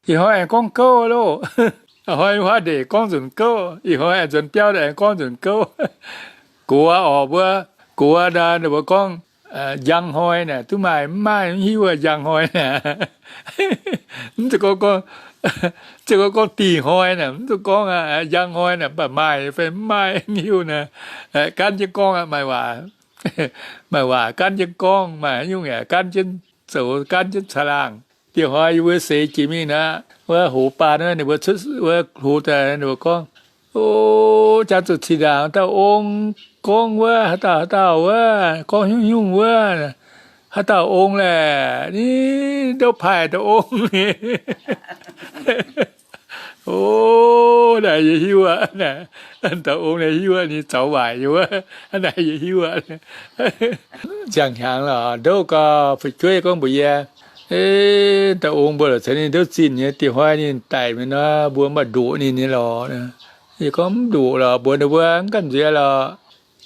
Ih hnoi aengx gorngv gouv loh. Ih hnoi huaav ndeic gorngv nzunc gouv, ih hnoi aengx nzuonx biauv aengx gorngv nzunc gouv. Gox orqc, mbuo gox naaic ninh mbuo gorngv njang hnoi naaic duqv maaih mv maaih mv hiuv aqv. Njang hnoi naaic, mv zuqc gorngv, gorngv dih hnoi naaic, mv zuqc gorngv njang hnoi naaic, mv baac maaih fai mv maaih mv hiuv naaic. Gaanv jienv gorngv aqv, maaih waac, maaih waac gaanv jienv gorngv, maaih haaix nyungc yaac gaanv jienv zoux, gaanv jienv caangh laangh. Dieh hnoi yie mbuo seix jiex mingh naaic, wuov hoz baan wuov, ninh mbuo cuotv wuov hlo daaih, ninh mbuo gorngv, O, jangx zuqc cin-ndaangc dauh ong gorngv wuov, haaix dauh haaix dauh wuov, gorngv hiuv nyungc wuov, haaix dauh ong laeh, ni ndouv paaih dauh ong. O, naaic yie hiuv aqv. Dauh ong naaic hiuv aqv, ninh zaux waaic nyei wuov. Naaic yie hiuv aqv. Ziangh hnyangx lorqc, ndouv gau, fu'jueiv gorngv mbuox yie, Dauh ong mbuo lorqc, caux ninh ndouv zinh nyei, dieh hnoi ninh daic mingh nor, mbuo mv baac ndoqc ninh nyei lorqc. Yie gorngv, Mv ndoqc lorqc, mbuox ninh mbuo mv gamh nziex lorqc.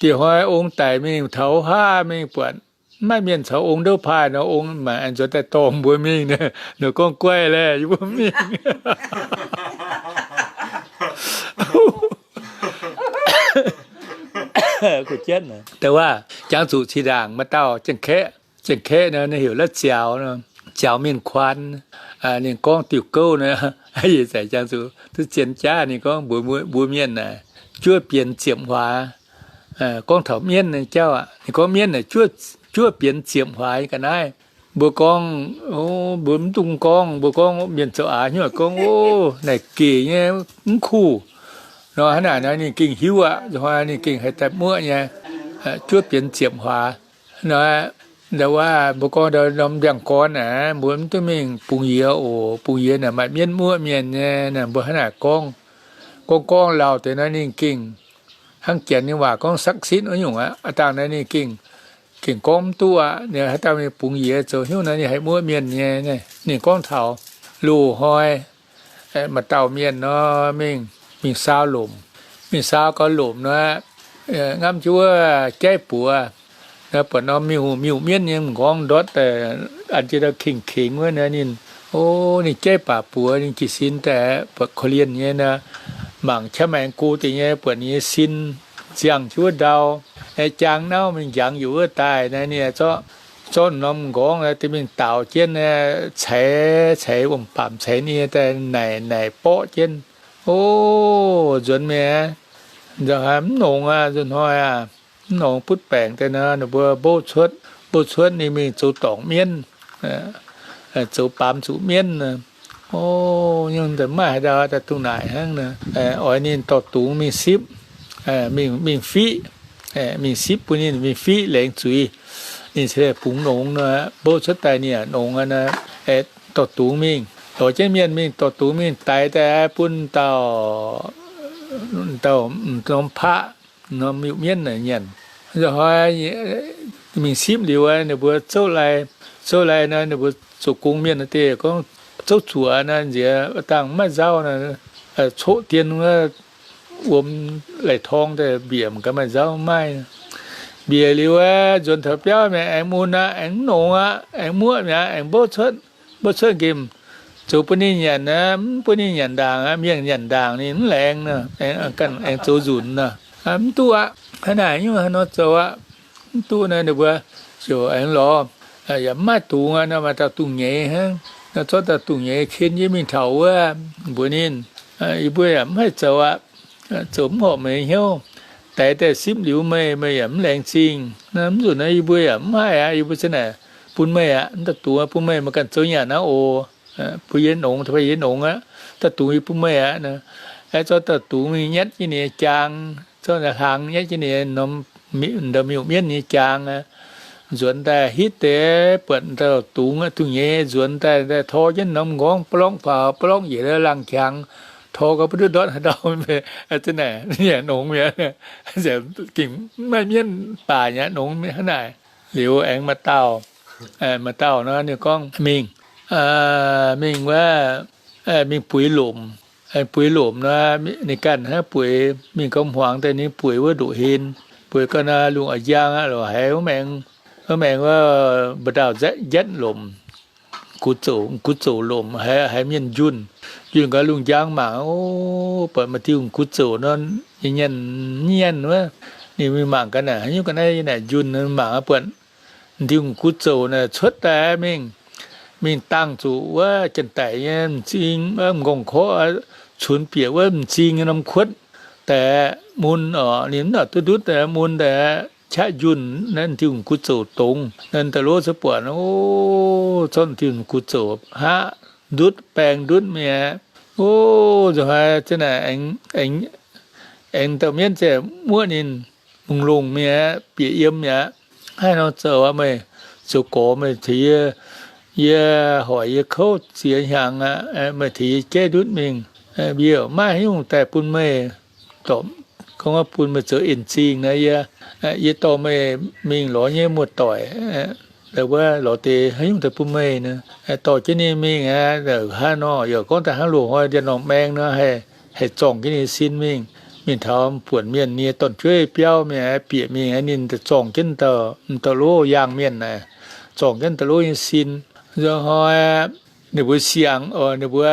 Dieh hnoi ong daic mingh taux haav mingh buatc maiv maaih mienh caux ong ndouv paaih nor, ong mangc aengx nzuonx daaih dorh mbuo mingh. Ninh gorngv, Guaih laeh, yie mbuo mv mingh. Da'wuov jangx zuqc cin-ndaangc maaih dauh Janx-Kaeqv, Janx-Kaeqv nor, ninh heuc La'ziaaux, Ziaaux Mienh Kuan. Ninh gorngv diuh gouv nor, yie zaqc jangx zuqc duqv zien jaav. Ninh gorngv mbuox mbuo mienh naaic, Juov bienx ziepc huaax. Gorngv taux mienv nyei jauv aqv. Ninh gorngv mienv naaic, juov bienx ziepc huaax nyei ga'naaiv. Mbuo gorngv, mbuo mv dungx gorngv, mbuo gorngv mienh zoux aax hnyouv gorngv, O, naaic gec nyei, mv kuh nor. Hnangv naaic nor ninh gengh hiuv aqv. Ninh gengh haih daaih muoqv nyei, juov bienx ziepc huaax nor. Nda'wuov mbuo gorngv ndau norm ndiangx-gorn aqv, mbuo mv duqv mingh bungx yie oc. Bungx yie naaic maaih mienv muoqv mienh nyei. Mbuo hnangv naaic gorngv, gorngv gorngv lauh deix nor ninh gengh hnangv Janx nyei waac gorngv sakv sitv wuov nyungc aqv. Aav dangh naaiv ninh gengh, gengh gorngv mv duqv aqv. Ninh haaix dauh mingh bungx yie zoux hnyouv nor ninh haih muoqv mienh nyei. Ninh gorngv taux loz-hnoi maaih dauh mienh nor mingh, mingh saau lomc, mingh saau gau lomc nor, ngamv jienv wuov jaiv buoz, buatc norm miuc-miuc mienv nyei m'nqorngv ndortv, an jienv ndau kengx-kengx wuov nor ninh, o, ninh jaiv baac buoz ninh jiez sin daaih buatc korv-lienh nyei nor, mangc qaqv maengx go deix nyei buatc ninh nyei sin ziangh jienv wuov ndau, jaang nauv mingh njangx yietc wuov daaih naaiv ninh zorqv, zorqv norm m'nqorngv deix mingh daaux jienv, caix, caix wuom-baamc caix nie daaih naaic, naaic borqv jienv. O, nzuonx mi'aqv. Nzauh haaix mv nongx aqv, nzunc hnoi aqv. Mv nongx butv baengc daaih nor, ninh mbuo mbouv cuotv, mbouv cuotv ninh mingh zoux dorngc mienv, zoux baamz zuqc mienv. O, nyungc daaih mv maaih haaix ndau daaih dungh naaic hnangv nor, oix ninh dorh dungz mingh sipv, mingh, mingh fiqv, mingh sipv bun ninh mingh fiqv laengz zuiz, ninh cingx bungx nongx nor, mbouv cuotv daaih ninh yaac nongx nor, dorh dungz mingh, dorh jienv mienh mingh dorh dungz mingh daix daaih bun dauh, dauh norm paqv, norm miuc-mienv naaic nyanc. Nzauh hnoi mingh sipv liuz, ninh mbuo zouv lai, zouv lai nor, ninh mbuo zoux gong mienh deix gorngv zouv zuoqc nor, nziex dangh mv maaih nzauv nor, coqv dien wuov wuom lai-torng daaih mbiec gaax maaih nzauv mv maaih. Mbiec liuz, nzuonx taux biauv mi'aqv, aengx mun aqv, aengx mv nongx aqv, aengx muoqv mi'aqv, aengx mbouv cuotv, mbouv cuotv nqemh, zoux bun ninh nyanc aqv, mv bun ninh nyanc ndaangc aqv, mienh nyanc ndaangc ninh mv laengz nor, aengx zoux nzunc nor, mv duqv aqv. Hnangv naaic nyungc haaix nor zoux aqv? Mv duqv nor, ninh mbuo ziouc aengx lorz, yaac mv maaih dungz aqv nor, maaih dauh dungz-nyeiz hnangv nor, zorqv dauh dungz-nyeiz ken jienv mingh taux wuov, mbuox ninh, Yie mbuo yaac mv haih zoux aqv. Zoux mv horpc meih hnyouv. Daix daaih sipv liuz meih, meih yaac mv laengz zingh. Mv nzunc naaiv yie mbuo yaac mv haih aqv. Yie mbuo zanc naaic bun meih aqv. Mv daaih dungz bun meih, meih ganh zoux nyanc aqv oc. Bun yie nongx, bun yie nongx aqv. Daaih dungz yie bun meih aqv. Aengx zorqv daaih dungz mingh nyatv jienv ninh nyei jaang, zorqv hlang nyatv jienv ninh ndau miuc-mienv nyei jaang aqv. Nzuonx daaih hitv deix buatc dauh dungz, dungz-nyeiz nzuonx daaih, daaih tor jienv norm m'nqorngv, blorngv faaux, blorngv yietc laangh qangx, tor gau mv duqv ndortv haaix ndau. Zanc naaic ninh yaac nongx mi'aqv, gengh maiv mienv baac yaac nongx mi'aqv hnangv naaic. Liuz aengx maaih dauh, maaih dauh nor ninh gorngv mingh, mingh wuov, mingh buix lomc. Buix lomc nor, ninh ganh hnangv bueix, mingh gau hmuangx daaih ninh bueix wuov ndoqc hlen, bueix gau nor lungh a'njaang aqv, lorz haiz wuov maengx, wuov maengx wuov mba'ndaauh njetv lomc. gux zouc, gux zouc lomc, haiz, haiz mienh njunh. Njunh gaax lungh njang mangc, o, buatc maaih diuh gux zouc nor, nyienh nyienh wuov. Ninh mingh mangc gaax naaic, haaix nyungc ga'naaiv naaic njunh, mangc buatc diuh gux zouc naaic cuotv daaih mingh, mingh dangh zuqc wuov janx-daic nyei m'zing, m'nqorngv-korqv, cunx bieqc wuov m'zing nyei norm kuotv daaih mun oc. Ninh mv nor duqv ndutv daaih mun daaih qaqv njunh naaiv diuh gux zouc dongz. Naaiv dauh lov se buatc, o, zorqv diuh gux zouc haqv ndutv baeng ndutv mingh aqv. O, nzunc hnoi za'naaic aengx, aengx dauh mienv ziouc muoqv ninh, mungh longh mingh aqv, bieqc yiem mi'aqv. Haaix nor zoux aqv meih? Zoux gorx meih tengx yie, yie hoic yie kouv ziex hnyangx aqv, meih tengx yie jaiv ndutv mingh. Mbuo maiv haaix nyungc daaih bun meih, dorh, gorngv bun meih zoux en zingh naaiv yie, yie dorh meih mingh lorz nyei muoz-doic, wuov lorz deix haaix nyungc daaih bun meih nor. Dorh jienv ninh mingh aqv, hnangv nor yaac gorngv daaih hnangv loz-hnoi ndiev norm maeng nor, haih zorngh jienv ninh sin mingh. Mingh taux buonc mienh nyei dorn-jueiv biauv mingh aqv, bieqc mingh aqv, ninh daaih zorngh jienv dauh, dauh lov yaangh mienh naaic, zorngh jienv dauh lov nyei sin. Nzunc hnoi ninh mbuo siangx, ninh mbuo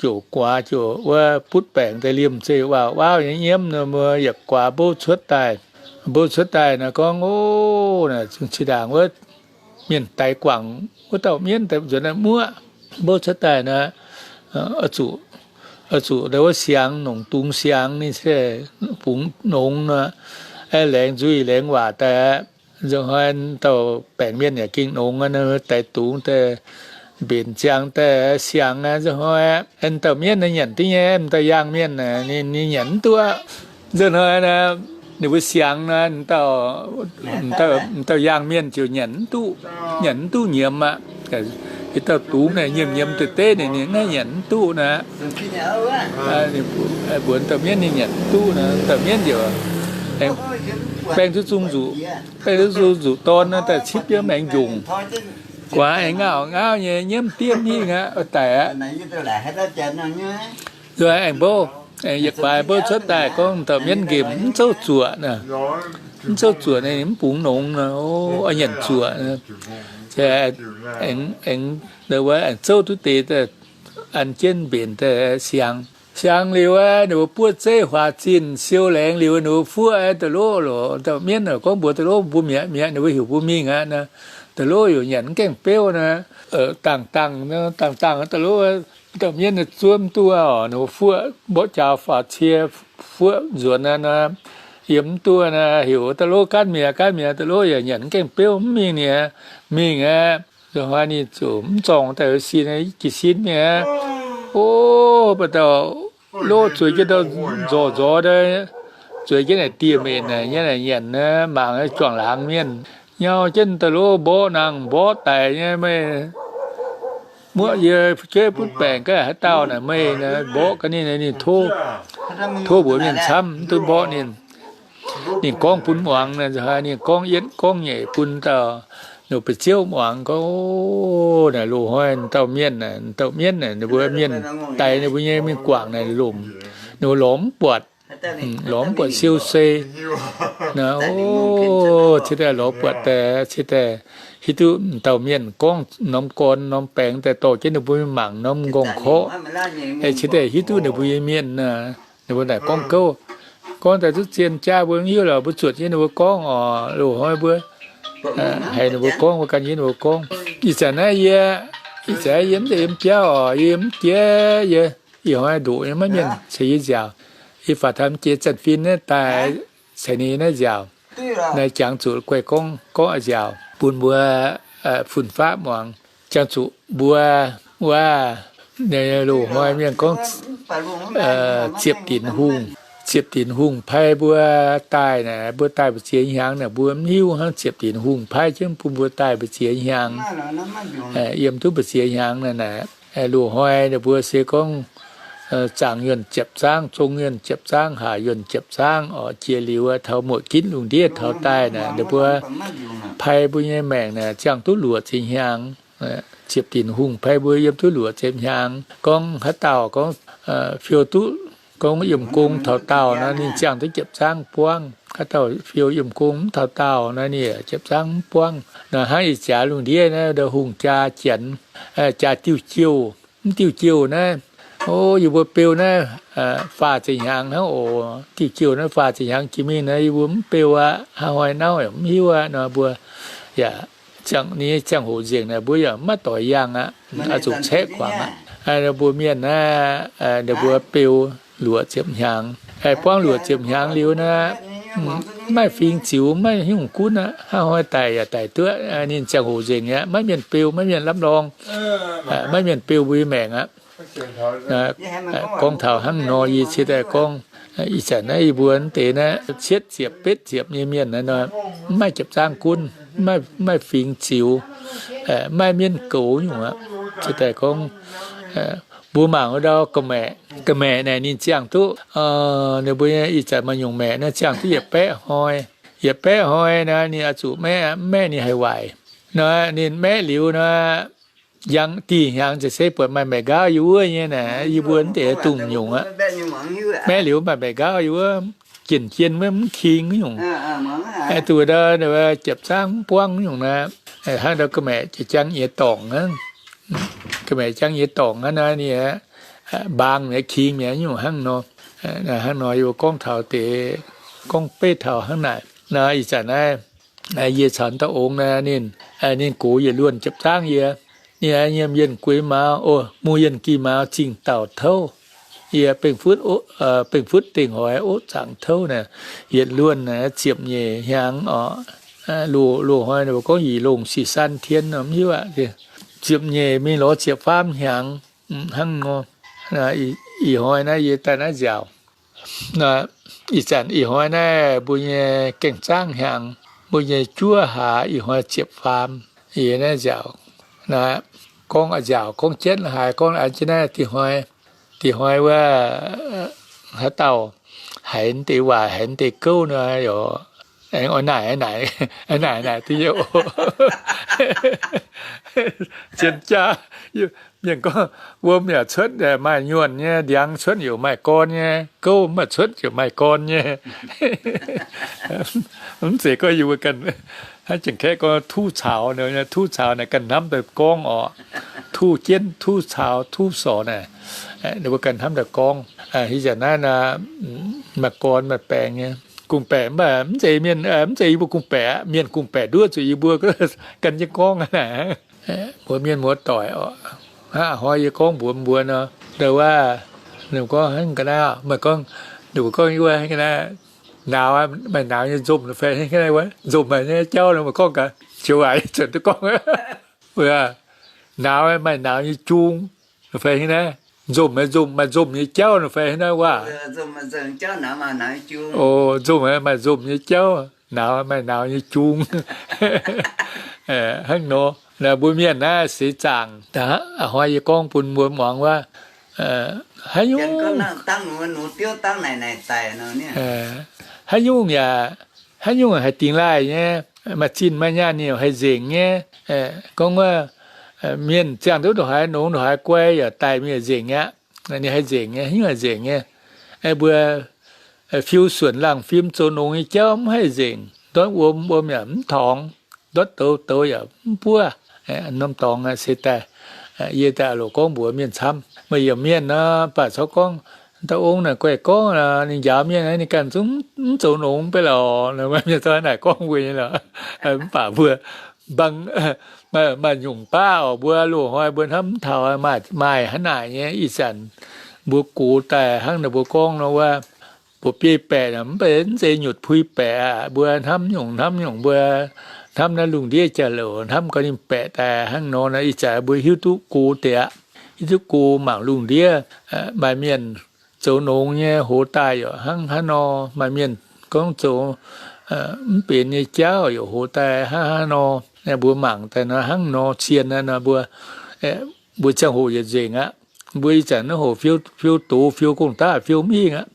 ziouc guaax ziouc wuov butv baengc daaih liemh zeih waac-waauv nyei nyiemv nor, mbuo yaac guaax mbouv cuotv daaih. Mbouv cuotv daaih nor gorngv, o, zinh ndaangc wuov mienh daix guangc wuov dauh mienv daaih nzuonx naaiv muoqv. Mbouv cuotv daaih nor, oix zuqc, oix zuqc ndau wuov siangx nongc dungz siangx ninh se bungx nongx nor, aengx laengz nzuih laengz waac daaih. Nzunc hnoi dauh baengc mienh yaac gengh nongx, daix dungz daaih, mbenc ziangx daaih siangx aqv. Nzunc hnoi dauh mienv naaiv nyanc duqv nyei, dauh yaangh mienh ninh nyanc mv duqv. Nzunc hnoi ninh mbuo siangx nor, dauh yaangh mienh ziouc nyanc mv duqv, nyanc mv duqv nyiemz aqv. Yietc dauh dungz naaic nyiemc nyiemz deix deix ninh, ninh naaiv nyanc mv duqv nor. Mbuox dauh mienv ninh nyanc mv duqv nor, dauh mienv ziouc baeng duqv zungh nzuqc, baeng duqv zungh nzuqc dorn nor, daaih cipv yiem aengx njongc. Guaax aengx ngaauh ngaauv nyei nyiemv diemv hingh aqv, daic aqv. Nzunc aengx mbouv, yietc guaax mbouv cuotv daaih gorngv dauh mienv nqemh mv zouv zuoqc nor. Mv zouv zuoqc ninh mv bungx nongx nor, oix nyanc zuoqc. Aengx, aengx zouv duqv deix, an jienv mbenc daaih siangx. Siangx liuz, ninh mbuo buov zeiv huaax zinh siou laengz liuz, ninh mbuo fuoqv da'loqv loc, dauh mienv gorngv mbuox da'loqv mbuo mi'aqv, mi'aqv, ninh mbuo heuc mbuo mingh aqv nor. Da'loqv yaac nyanc mv gaengh beuv nor, dangh dangh, dangh dangh da'loqv, dauh mienv zuov mv duqv oc. Ninh mbuo fuoqv mborqv jaaux faaux cie, fuoqv nzuonx nor, yiem mv duqv nor, heuc da'loqv gaanv mi'aqv, gaanv mi'aqv, da'loqv yaac nyanc mv gaengh beuv, mv mingh niaa, mingh aqv. Nzunc hnoi ninh ziouc mv zorngh daaih sin, jiez sin mingh aqv. O, baac dauh loqv zueiz jienv dauh nzorc nzorc, zueiz jienv naaic dieh mbenc naaic, nyei naaic nyanc naaiv mangc juangc laangz mienh nyau jienv da'loqv mborqv nangh mborqv daic nyei meih. Muoqv yie fu'jueiv butv baengc gaax haaix dauh naaic meih, mborqv gaax ninh, ninh tov, tov mbuox mienh camv mv duqv mborqv ninh. Ninh gorngv bun muangx, ninh gorngv yietv gorngv nyeic bun dauh, ninh ba'ziouv muangx gorngv, o, naaic loz-hnoi dauh mienh, dauh mienv naaic, ninh mbuo mienh daix ninh mbuo nyei mingh guangc naaic lomc, ninh mbuo lorz mv buatc, lorz mv buatc siou sei. Naaic, o, cingx daaih lorz buatc daaih, cingx daaih hiuv duqv dauh mienh gorngv norm gorn norm baengx daaih dorh jienv ninh mbuo mingh mangc norm m'nqorngv-korqv. Cingx daaih hiuv duqv ninh mbuo nyei mienh, ninh mbuo naaic gorngv gouv. Gorngv daaih duqv zien jaav mbuo mv hiuv lorqc, mbuo zuotc jienv ninh mbuo gorngv oc. Loz-hnoi mbuo haiz ninh mbuo gorngv, mbuo gan jienv ninh mbuo gorngv. Ih zanc naaiv yie, ih zanc yie mv deix yiem biauv oc, yie mv jiex, yie, ih hnoi ndoqc nyei maiv mienh ceix yie nziaauc. Yie faaux taux jiex Zanh Fin naaiv daaih, ceix ninh naaiv nziaauc. Naaiv jangx zuqc guei gorngv, gorngv nziaauc bun mbuo fun-faqv muangx. Jangx zuqc mbuo wuov, loz-hnoi mienh gorngv ziepc dinc hungh, ziepc dinc hungh paaiv mbuo daaih naaic, mbuo daaih mbu'ziex hnyangx naaic, mbuo mv hiuv hnangv ziepc dinc hungh paaiv jienv bun mbuo daaih mbu'ziex hnyangx, yiem duqv mbu'ziex hnyangx naaic. Loz-hnoi ninh mbuo se gorngv zaangc yuonh ziepc zaangv, zong yuonh ziepc zaangv, haac yuonh ziepc zaangv oc. Jiex liuz taux muoc ginv lungh ndiev taux daaih naaic, ninh mbuo paaiv mbuo nyei maengc naaic ziangh duqv luoqc ziepc hnyangx. Ziepc dinc hungh paaiv mbuo yiem duqv luoqc ziepc hnyangx. Gorngv haaix dauh gorngv fiou duqv, gorngv yiem gong taux daauh nor, ninh ziangh duqv ziepc zaangv buangv. Haaix dauh fiou yiem gong mv taux daauh naaiv, ninh ziepc zaangv mv buangv. Naaiv hnangv ih jaax lungh ndiev naaiv, hungh jaa janx, jaa diuh jouh, mv diuh jouh naaiv, o, yie mbuo beu naaiv faah ziepc hnyangx hnangv oc. Diuh jouh naaiv faah ziepc hnyangx jiex mingh naaiv, yie mbuo mv beu aqv. Hnangv haaix nor nauv yaac mv hiuv aqv nor, mbuo yaac ziangh ni ziangh hoc nzengc naaic, mbuo yaac maiv doix yangh aqv. Oix zuqc caeqv guangc aqv. Mbuo mienh naaiv, ninh mbuo beu luoqc ziepc hnyangx, buangv luoqc ziepc hnyangx liuz naaiv, maiv fingx ziux, maiv nyungc gunv aqv. Hnangv haaix daic yaac daic duqv. Ninh ziangh hoc nzengc aqv, maiv mienh beu, maiv mienh รับรอง, maiv mienh beu mbuo nyei maengc aqv. Gorngv taux hnangv nor, yie ciex daaih gorngv, ih zanc naaiv yie mbuo naaiv deix naaiv cietv ziepc betv ziepc nyei mienh naaiv nor, maiv ziepc zaangv gunv, maiv fingx ziux, maiv mienh goux nyungc aqv. Ciex daaih gorngv, mbuo mangc wuov ndau ga'maeqc, ga'maeqc naaic ninh ziangh duqv, ninh mbuo ih zanc maaih nyungc maeqc naaiv ziangh duqv yietc baeqv hnoi. Yietc baeqv hnoi naaiv ninh oix zuqc maeqv, mv maeqv ninh haih waaic. Naaiv ninh maeqv liuz naaiv, yangh dih hnyangx ziouc se buatc maaih maeqc nqaauv yiem wuov nyei naaic, yie mbuo naaiv deix dungz nyungc aqv. Maeqv liuz maaih maeqc nqaauv yiem wuov, jien jien maiv mv king nyungc. Duqv ndau ziepc zaangv mv buangv nyungc naaiv, hnangv ndau ga'maeqc jangx nyiex dorngc hnangv. Ga'maeqc jangx nyiex dorngc hnangv naaiv, ninh mbaang mi'aqv, king mi'aqv nyungc hnangv nor. Hnangv nor yie mbuo gorngv taux deix, gorngv beiv taux hnangv naaic. Naaiv ih zanc naaiv, yie caux dauh ong naaiv ninh, ninh gox yietc luonh ziepc zaangv yie. Ninh aengx nyiemc yienh guix mauz, o, mungh yienh gih mauz zingh dauh touv. Yie bengh futv, bengh futv dengh hoix ov zaangc touv naaic, yietc luonh naaic ziepc nyeic hnyangx oc. Loz-hnoi ninh mbuo gorngv yie longc สิบสามเดือน nor, mv hiuv aqv. Ziepc nyeic mingh lorz ziepc faam hnyangx hnangv nor. Ih hnoi naaiv yie daaih naaiv nziaauc. Ih zanc ih hnoi naaiv mbuo nyei gaeng zaangv hnyangx, mbuo nyei juov hlaax ih hnoi ziepc faam. Yie naaiv nziaauc, gorngv nziaauc gorngv jienv haiz gorngv an jienv naaiv dih hnoi, dih hnoi wuov, haaix dauh haiz deix waac haiz deix gouv nor, yaac aengx oix naaic naaic, naaic naaic duqv nyei oc. Zien jaa, mienh gorngv wuom yaac cuotv maaih nyuonh nyei, ndiangx cuotv yaac maaih gorn nyei, gouv mv maaih cuotv yaac maaih gorn nyei. Mv zeiz gorngv yie mbuo ganh, hnangv Janx-Kaeqv gorngv 吐槽, 吐槽 naaic ganh hnamv daaih gorngv oc. 吐 jienv, 吐槽, 吐槽 naaic, ninh mbuo ganh hnamv daaih gorngv. Ih zanc naaiv maaih gorn maaih baengc nyei, gong-baeqc mv baac mv zeiz mienh, mv zeiz yie mbuo gong-baeqc aqv. Mienh gong-baeqc nduov zuqc yie mbuo ganh jienv gorngv naaic. Mbuox mienh muoz-doic oc. Hnangv a'hnoi yie gorngv mbuox mbuo nor, ndau wuov, ninh gorngv hnangv ga'naaiv, maaih gorngv, ninh mbuo gorngv yie wuov hnangv ga'naaiv, nauz, maaih nauz nyei nzomh fai hnangv ga'naaiv wuov, nzomh maaih nyei jauv nor, maaih gorngv gaax, ziouc waac yie zuotc duqv gorngv, nauz maaih nauz nyei jung fai hnangv naaiv, nzomh maaih nzomh, maaih nzomh nyei jauv nor fai hnangv naaiv waac. O, nzomh maaih nzomh nyei jauv, nauz maaih nauz nyei jung. Hnangv nor, naaiv mbuo mienh naaiv seix zaangc, a'hnoi yie gorngv bun mbuo muangx wuov, haaix nyungc, haaix nyungc yaac, haaix nyungc haih dingx laaih nyei, maaih zinh maaih nyaanh ninh haih nzengc nyei. Gorngv wuov, mienh ziangh duqv ndongc haaix nongx ndongc haaix guai yaac daaih mingh nzengc aqv. Ninh haih nzengc nyei, haaix nyungc haih nzengc nyei. Mbuo fiu suonc laangh fim zoux nongx nyei jauv mv haih nzengc. Ndortv wuom, wuom yaac mv torngx. Ndortv douz, douz yaac mv buov. Norm dorngx se daaih, yie daaih loc gorngv mbuox mienh camv. Meih yiem mienh nor, baac corc gorngv, dauh ong naaic guaih gorngv, ninh njaaux mienh, ninh ganh zungv mv zoux nongx beiv lorqc. Mienh zorqv naaic gorngv mbuo nyei lorqc. Mv baac mbuo bang, maaih nyungc baav oc, mbuo loz-hnoi mbuo hnamv mv taux, maaih hnangv naaic nyei. Ih zanc mbuo gox daaih hnangv naaic mbuo gorngv nor wuov, mbuo biei baeqc mv baac mv zeiz nyutc pui baeqc aqv. Mbuo hnamv nyungc hnamv nyungc, mbuo hnamv naaiv lungh ndiev jauv-louc, hnamv gau ninh baeqc daaih hnangv nor. Naaiv ih zanc mbuo hiuv duqv gox deix aqv. Hiuv duqv gox mangc lungh ndiev, maaih mienh zoux nongx nyei hoz daaih yaac hnangv haaix nor, maaih mienh gorngv zoux mv benx nyei jauv yaac hoz daaih hnangv haaix nor. Mbuo mangc daaih nor hnangv nor cien nor mbuo, mbuo ziangh hoc yietc nzengc aqv. Mbuo ih zanc naaiv hoc fiou, fiou doz, fiou gong-daqv, fiou mingh aqv.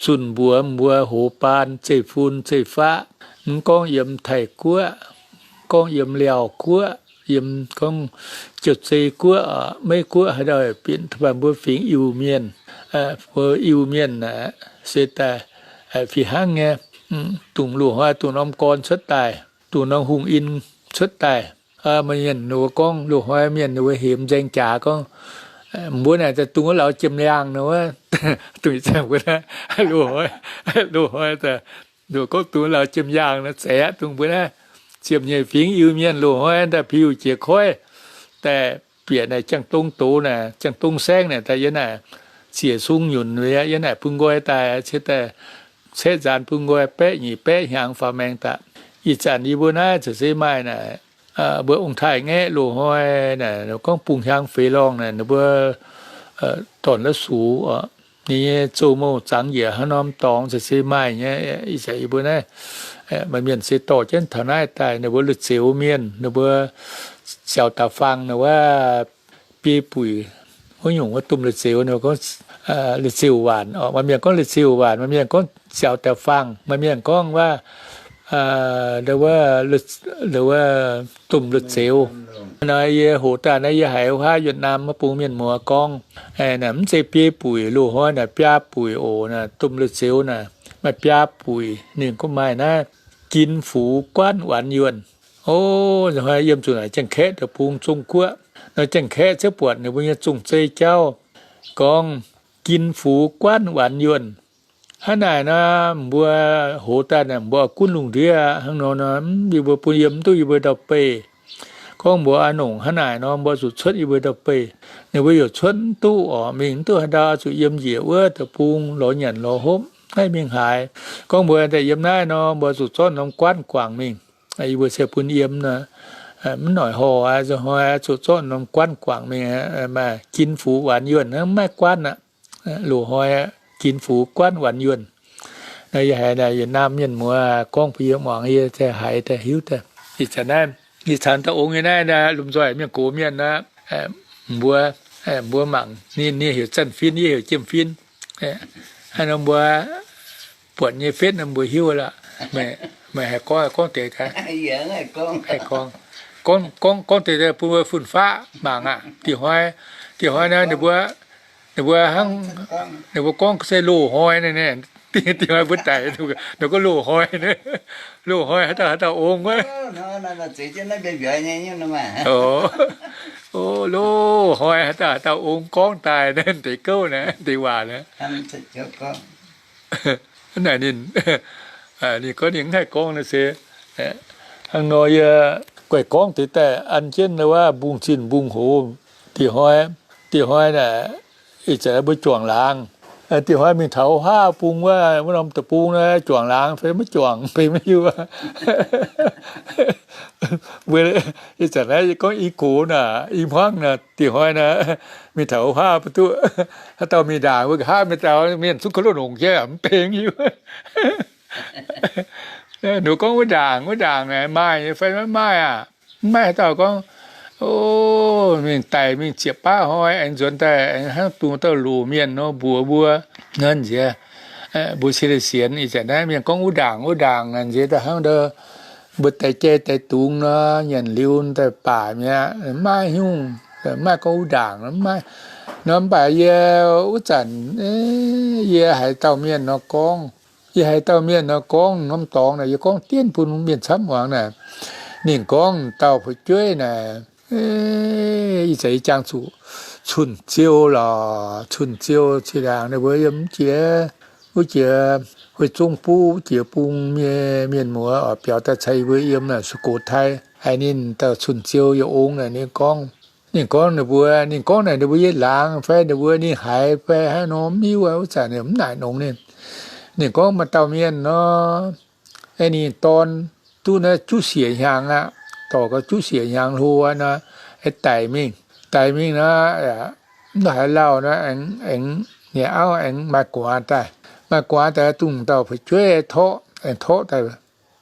Zunh mbuox mbuo hoz baan zeiv-fun zeiv-faqv, mv gorngv yiem Taiv-Guoqv, gorngv yiem Liaauh Guoqv, yiem gorngv Jiu-Zei Guoqv, Meiv Guoqv haaix dauh bieqc, mbuo fingx Iu-Mienh, mbuo Iu-Mienh se daaih fih hnangv nyei. dongh loz-hnoi dongh norm gorn cuotv daaih, dongh norm hungh in cuotv daaih. Maaih mienh ninh mbuo gorngv loz-hnoi mienh ninh mbuo hemx nzaeng jaax gorngv, mbuo naaic dongh wuov lauz jiem yaangh nor wuov, dongh ih zanc mbuo naaiv loz-hnoi, loz-hnoi daaih, ninh mbuo gorngv dongh wuov lauz jiem yaangh nor, zeiz aqv dongh mbuo naaiv ziepc nyeic fingx Iu-Mienh loz-hnoi daaih piu jiex koiv daaih, bieqc naaic Janx-Dong doz naaic, Janx-Dong saengv naaic daaih yiem naaic ziec sung nyunc, yiem naaic bun nqoi daaih, ciev daaih caeqv nzaanx bun nqoi baeqv nyic baeqv hnyangx faaux maengx daaih. Ih zanc yie mbuo naaiv za'gengh maaih naaic, mbuo ong-taaix-ngaeqv loz-hnoi naaic, gorngv bungx hiaang feix lorngh naaic, ninh mbuo dorn-la'sux, ninh nyei zoux mouh zangx njiec haaix norm dorngx za'gengh maaih nyei. Ih zanc yie mbuo naaiv, maaih mienh se dorh jienv taux naaiv daaih, ninh mbuo la'zioux mienh, ninh mbuo siaaux da'faang naaic wuov biei buic, wuov nyungc wuov domh la'zioux, ninh mbuo gorngv la'zioux waanc. Maaih mienh gorngv la'zioux waanc, maaih mienh gorngv siaaux da'faang, maaih mienh gorngv wuov, wuov domh la'zioux. Nor yie hoqc daaih naaiv yie haiz wuov haav Yietc Naamh wuov bung mienh muoz gorngv, naaic mv zeiz biei buic, loz-hnoi naaic biaa buic oc. Naaic domh la'zioux naaic maaih biaa buic. Ninh gorngv maaih naaiv Ginx Fux Guanv Wanx Yuonh. O, hnoi yiem zuqc naaic Janx-Kaeqv deic-bung Zong-Guoqv nor, Janx-Kaeqv ziouc buatc ninh mbuo nyei zong-zei jauv gorngv Ginx Fux Guanv Wanx Yuonh. Hnangv naaic nor, mbuo hoz daaih naaic mbuo gunv lungh ndiev hnangv nor, yie mbuo bun yiem mv duqv yie mbuo ndau-beih. Gorngv mbuo a'nongc hnangv naaic nor, mbuo zuqc cuotv yie mbuo ndau-beih. Ninh mbuo yaac cuotv mv duqv oc, mingh mv duqv haaix ndau, zuqc yiem njiec wuov deic-bung lorz nyanc lorz hopv, haih mingh haaix. Gorngv mbuo daaih yiem naaiv nor, mbuo zuqc zorqv norm guanv guangc mingh. Yie mbuo se bun yiem nor, mv noic horh aqv, hnoi zuqc zorqv norm guanv guangc mingh, maaih Ginx Fux Wanx Yuonh, mv maaih guanv aqv. Loz-hnoi Ginx Fux Guanv Wanx Yuonh. Naaiv yie haiz naaic Yietc Naamh mienh muoz gorngv bun yie muangx, yie haiz daaih hiuv daaih. Ih zanc naaiv, ih zanc dauh ong nyei naaiv, lomh nzoih mienh gox mienh aqv, mbuo, mbuo mangc ninh, ninh heuc Zanc Fin, yie heuc Jiem Fin. Hnangv nor mbuo buatc nyei fetv nor mbuo hiuv lorqc. Meih haih gorngv, gorngv deix daaih. Gorngv, gorngv deix daaih bun mbuo fun-faqv mangc aqv. Dih hnoi, dih hnoi naaiv ninh mbuo, ninh mbuo hnangv, ninh mbuo gorngv se loz-hnoi naaiv, dih hnoi mbuo daic, ninh gorngv loz-hnoi, loz-hnoi haaix dauh haaix dauh ong wuov. O, loz-hnoi haaix dauh haaix dauh ong gorngv daaih naaiv deix gouv naaiv deix waac naaiv. Naaic ninh, ninh gorngv ninh mv haih gorngv naaiv se, hnangv nor yie guaih gorngv deix daaih an jienv wuov mbungv zinh mbungv hoz. Dih hnoi, dih hnoi naaic, ih zanc mbuo juangc laangz. Dih hnoi mingh taux haav bung wuov, wuov norm deic-bung naaiv juangc laangz fai maiv juangc fai maiv hiuv. Mbuo ih zanc naaiv gorngv i gox naaic, i hmuangv naaic, dih hnoi naaic, mingh taux haav maiv duqv, haaix dauh mingh ndaangc mbuo nqa'haav mingh taux mienh zungv kouv loz-nongc jienv mv benx hiuv. Ninh gorngv wuov ndaangc, wuov ndaangc naaic maaih nyei fai maiv maaih aqv? Mv maaih. Haaix dauh gorngv, o, mingh daic mingh ziepc baav hnoi aengx nzuonx daaih aengx hnangv dongh dauh loz mienh nor mbuox mbuo nor nziex, mbuo cingx daaih sienx. Ih zanc naaiv mienh gorngv wuov ndaangc, wuov ndaangc naaic nziex daaih hnangv ndau mbuo daix jai daix dungz nor, nyanc liuz daaih baac mi'aqv, maiv nyungc, maiv gorngv wuov ndaangc, maiv. Nor mv baac yie wuov zanc, yie haiz dauh mienh nor gorngv, yie haiz dauh mienh nor gorngv norm dorngx naaic, yie gorngv dienv bun mienh camv muangx naaic. Ninh gorngv dauh fu'jueiv naaic, ih zanc yie jangx zuqc Cun-Ziou lorqc. Cun-Ziou zinh ndaangc ninh mbuo yiem wuov jiex, wuov jiex Huih Zong Buv wuov jiex bung nyei mienh muoz oix biaux daaih caux yie mbuo yiem naaic Sukotai. Haiz ninh dauh Cun-Ziou yaac ong naaic ninh gorngv, ninh gorngv ninh mbuo, ninh gorngv naaic ninh mbuo yiem laangz fai ninh mbuo ninh haiz fai haaix nor mv hiuv aqv. Wuov zanc ninh mv naaic nongx ninh. Ninh gorngv maaih dauh mienh nor, ninh dorn duqv naaiv juqv siec hnyangx aqv, dorh gau juqv siec hnyangx hlo aqv nor, daic mingh. Daic mingh nor, mv haaix lauh nor, aengx, aengx, ninh auv aengx maaih gu'nguaaz daaih. Maaih gu'nguaaz daaih dongh dauh fu'jueiv torqv, aengx torqv daaih,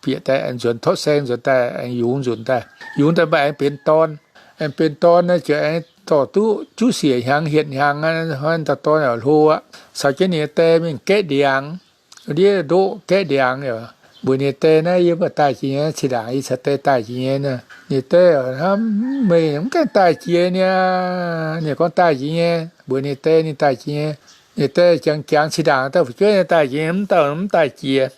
bieqc daaih aengx nzuonx, torqv saeng nzuonx daaih aengx yungz nzunc daaih. Yungz daaih mv baac aengx benx dorn. Aengx benx dorn naaiv ziouc aengx dorh duqv juqv siec hnyangx hietc hnyangx aqv, dauh dorn yaac hlo aqv. Caux jienv ninh nyei die mingh gaeqv ndiangx, ndiev ndoqv gaeqv ndiangx yaac mbuox ninh die naaiv, yie mv baac daaih jiex nyei, zinh ndaangc yie caux die daaih jiex nyei. Ninh die, hnamv, meih mv gaengh daaih jiex niaa. Ninh gorngv daaih jiex nyei, mbuox ninh die ninh daaih jiex nyei. Ninh die jangx jangx, zinh ndaangc dauh fu'jueiv daaih jiex nyei, mv dauh mv daaih jiex.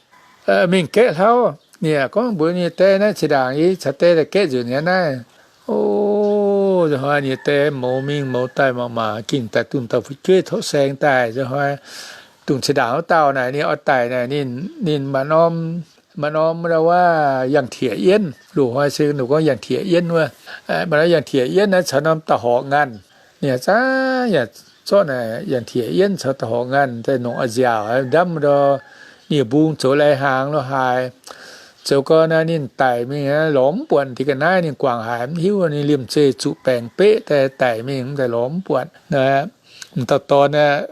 mingh gaeqv hlauv. Ninh yaac gorngv mbuox ninh nyei die, Naaiv zinh ndaangc yie caux die daaih gaeqv nzunc nyei naaiv. O, nzunc hnoi ninh die mouz mingh mouz daaih mangc maah, gengh daaih dungh dauh fu'jueiv torqv saeng daaih. Nzunc hnoi dungh zinh ndaangc wuov dauh naaic, ninh oix daic naaic, ninh maaih norm, maaih norm wuov yangh tiex yienv. Loz-hnoi se ninh gorngv yangh tiex yienv wuov. Maaih norm yangh tiex yienv naaiv caux norm da'horqc nganh. Ninh yaac zaav yaac zorqv naaic yangh tiex yienv caux da'horqc nganh daaih nongc a'nziaauc ndamv ndor, ninh mbung zoux lai hnaangx lo haaix. Zoux gau naaiv ninh daic mingh lorz mv buatc, deix ga'naaiv ninh guangc haic mv hiuv, ninh liemh zeih zuqc baengc beqv daaih daic mingh, daaih lorz mv buatc. M'dauh dorn aeqv,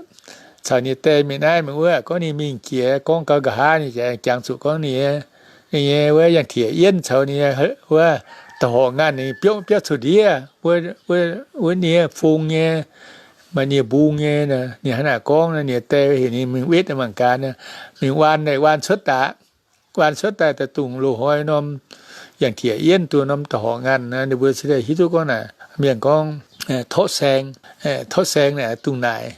caux ninh die mingh naaiv mingh wuov, gorngv ninh mingh jiex gorngv gau nqa'haav, ninh jangx zuqc gorngv ninh, ninh nyei wuov yangh tiex yienv caux ninh nyei wuov da'horqc nganh ninh biopv biauv coux ndiev wuov, ninh nyei fong nyei, maaih ninh mbung nyei. Ninh hnangv naaic gorngv, ninh die heuc ninh mingh wetv mangc gaax, mingh waan, waan cuotv daaih, waan cuotv daaih daaih dungh loz-hnoi norm yangh tiex yienv dungh norm da'horqc nganh. Ninh mbuo se daaih hiuv duqv gorngv naaic mienh gorngv torqv saeng. Torqv saeng naaic dungh naaic,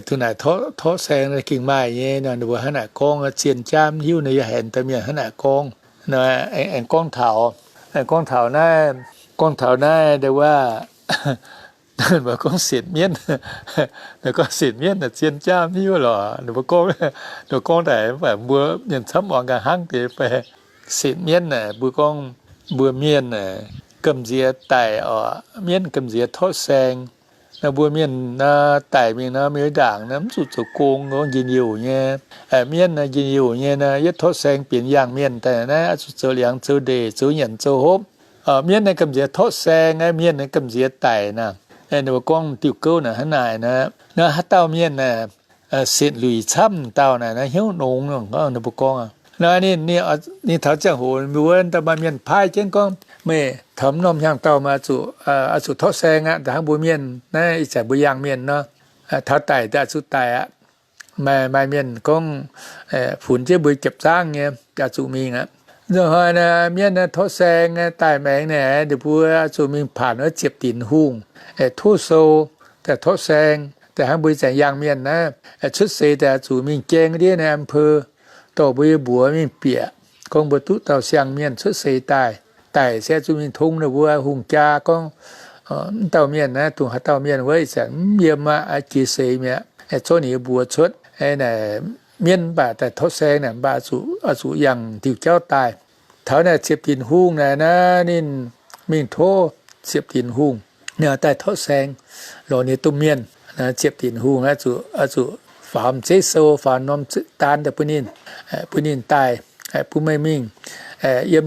dungh naaic torqv saeng gengh maaih nyei. Ninh mbuo hnangv naaic gorngv, zien jaav mv hiuv, ninh yaac haenx daaih mienh hnangv naaic gorngv. Aengx gorngv taux, gorngv taux naaiv, gorngv taux naaiv ndau wuov, mbuo gorngv setv mienv, gorngv setv mienv naaic zien jaav mv hiuv lorqc. Ninh mbuo gorngv, ninh mbuo gorngv daaih mv baac mbuo mienh camv muangx ga'hnangv deix fai. Setv mienv naaic mbuo gorngv mbuo mienh naaic gamh nziex daic oc, mienv gamh nziex torqv saeng. Naaiv mbuo mienh nor daic mingh nor, mingh ndaangc nor mv zuqc zoux gong, gorngv njien-youh nyei. Mienv naaiv njien-youh nyei nor, yietv torqv saeng benx yaangh mienh daaih naaiv, oix zuqc zoux liangx zoux ndeic, zoux nyanc zoux hopv. Mienv naaiv gamh nziex torqv saeng, naaiv mienh naaiv gamh nziex daic naaic. Ninh mbuo gorngv diuh gouv naaic hnangv naaic naaic, naaiv haaix dauh mienh naaic setv luic camv dauh naaic, naaiv hnyouv nongx, ninh mbuo gorngv. Naaiv ninh, ninh taux ziangh hoc mbuo wuov, maaih mienh paaiv jienv gorngv, meih taux norm hnyangx-daauh meih oix zuqc torqv saeng aqv, hnangv mbuo mienh naaiv ih zanc mbuo yaangh mienh nor, taux daic daaih zuqc daic aqv. Maaih, maaih mienh gorngv funx jienv mbuo jiepc zaangv nyei, oix zuqc mingh aqv. Nzunc hnoi naaic mienv naaiv torqv saeng daaih maengx naaic, ninh mbuo oix zuqc mingh paanc wuov ziepc dinc hungh, tov sou daaih torqv saeng, daaih hnangv mbuo ih zanc yaangh mienh naaiv, cuotv seix daaih oix zuqc mingh jaeng ndiev naaiv อำเภอ dorh mbuo nyei mbuox mingh bieqc, gorngv mbuo duqv dauh siang-mienh cuotv seix daaih. Daic se zuqc mingh tong ninh mbuo hungh jaa gorngv, mv dauh mienh naaiv dongh haaix dauh mienh wuov, ih zanc mv yiem aqv, jiex seix mi'aqv, zorqv ninh nyei mbuox cuotv. Naaic mienv mv baac daaih torqv saeng naaic, mv baac oix zuqc yangh diuh jauv daaih. Taux naaic ziepc dinc hungh naaic naaiv ninh mingh tov ziepc dinc hungh, ninh daaih torqv saeng lorz ninh domh mienh. Ziepc dinc hungh oix zuqc faaux m'zeiv sou, faaux norm daan daaih bun ninh, bun ninh daaih, bun meih mingh yiem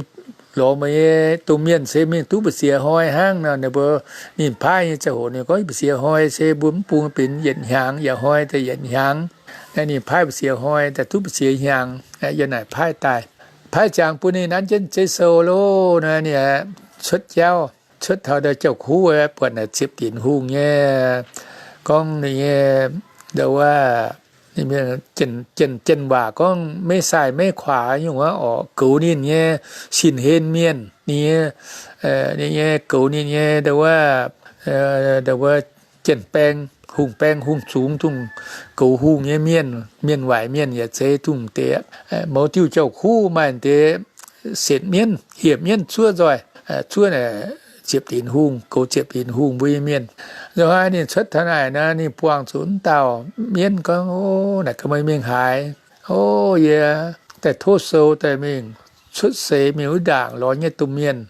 lorz meih nyei domh mienh se mingh duqv mbu'ziex hnoi hnangv nor. Ninh mbuo, ninh paaiv nyei ziangh hoc ninh gorngv mbu'ziex hnoi se mbuo mv bung benx yietc hnyangx, yietc hnoi daaih yietc hnyangx. Naaiv ninh paaiv mbu'ziex hnoi daaih duqv mbu'ziex hnyangx, yiem naaic paaiv daaih. Paaiv ziangx bun ninh nanv jienv m'zeiv sou loh, naaiv ninh cuotv jauv, cuotv taux ndau jauv-kuv buatc naaic ziepc dinc hungh nyei, gorngv ninh nyei, ndau wuov, jien, jien waac gorngv maiv sai maiv kuaax nyungc wuov orqc, goux ninh nyei sin-hlen mienh, ninh nyei, ninh nyei goux ninh nyei ndau wuov, ndau wuov jien-baeng, hungh baeng hungh zungx dongh goux hungh nyei mienh, mienh waaic mienh yaac zeiz dongh deix. Mouz diuh jauv-kuv maaih deix setv mienv, hieh mienv zuov nzoih, zuov naaic ziepc dinc hungh, goux ziepc dinc hungh mbuo nyei mienh. Nzunc hnoi ninh cuotv taux naaic nor, ninh buangh zuqc wuov dauh mienv gorngv, O, naaic gaax meih mingh haaix? O, yie daaih tov sou daaih mingh cuotv seix mingh wuov ndaangc lorz nyei domh mienh.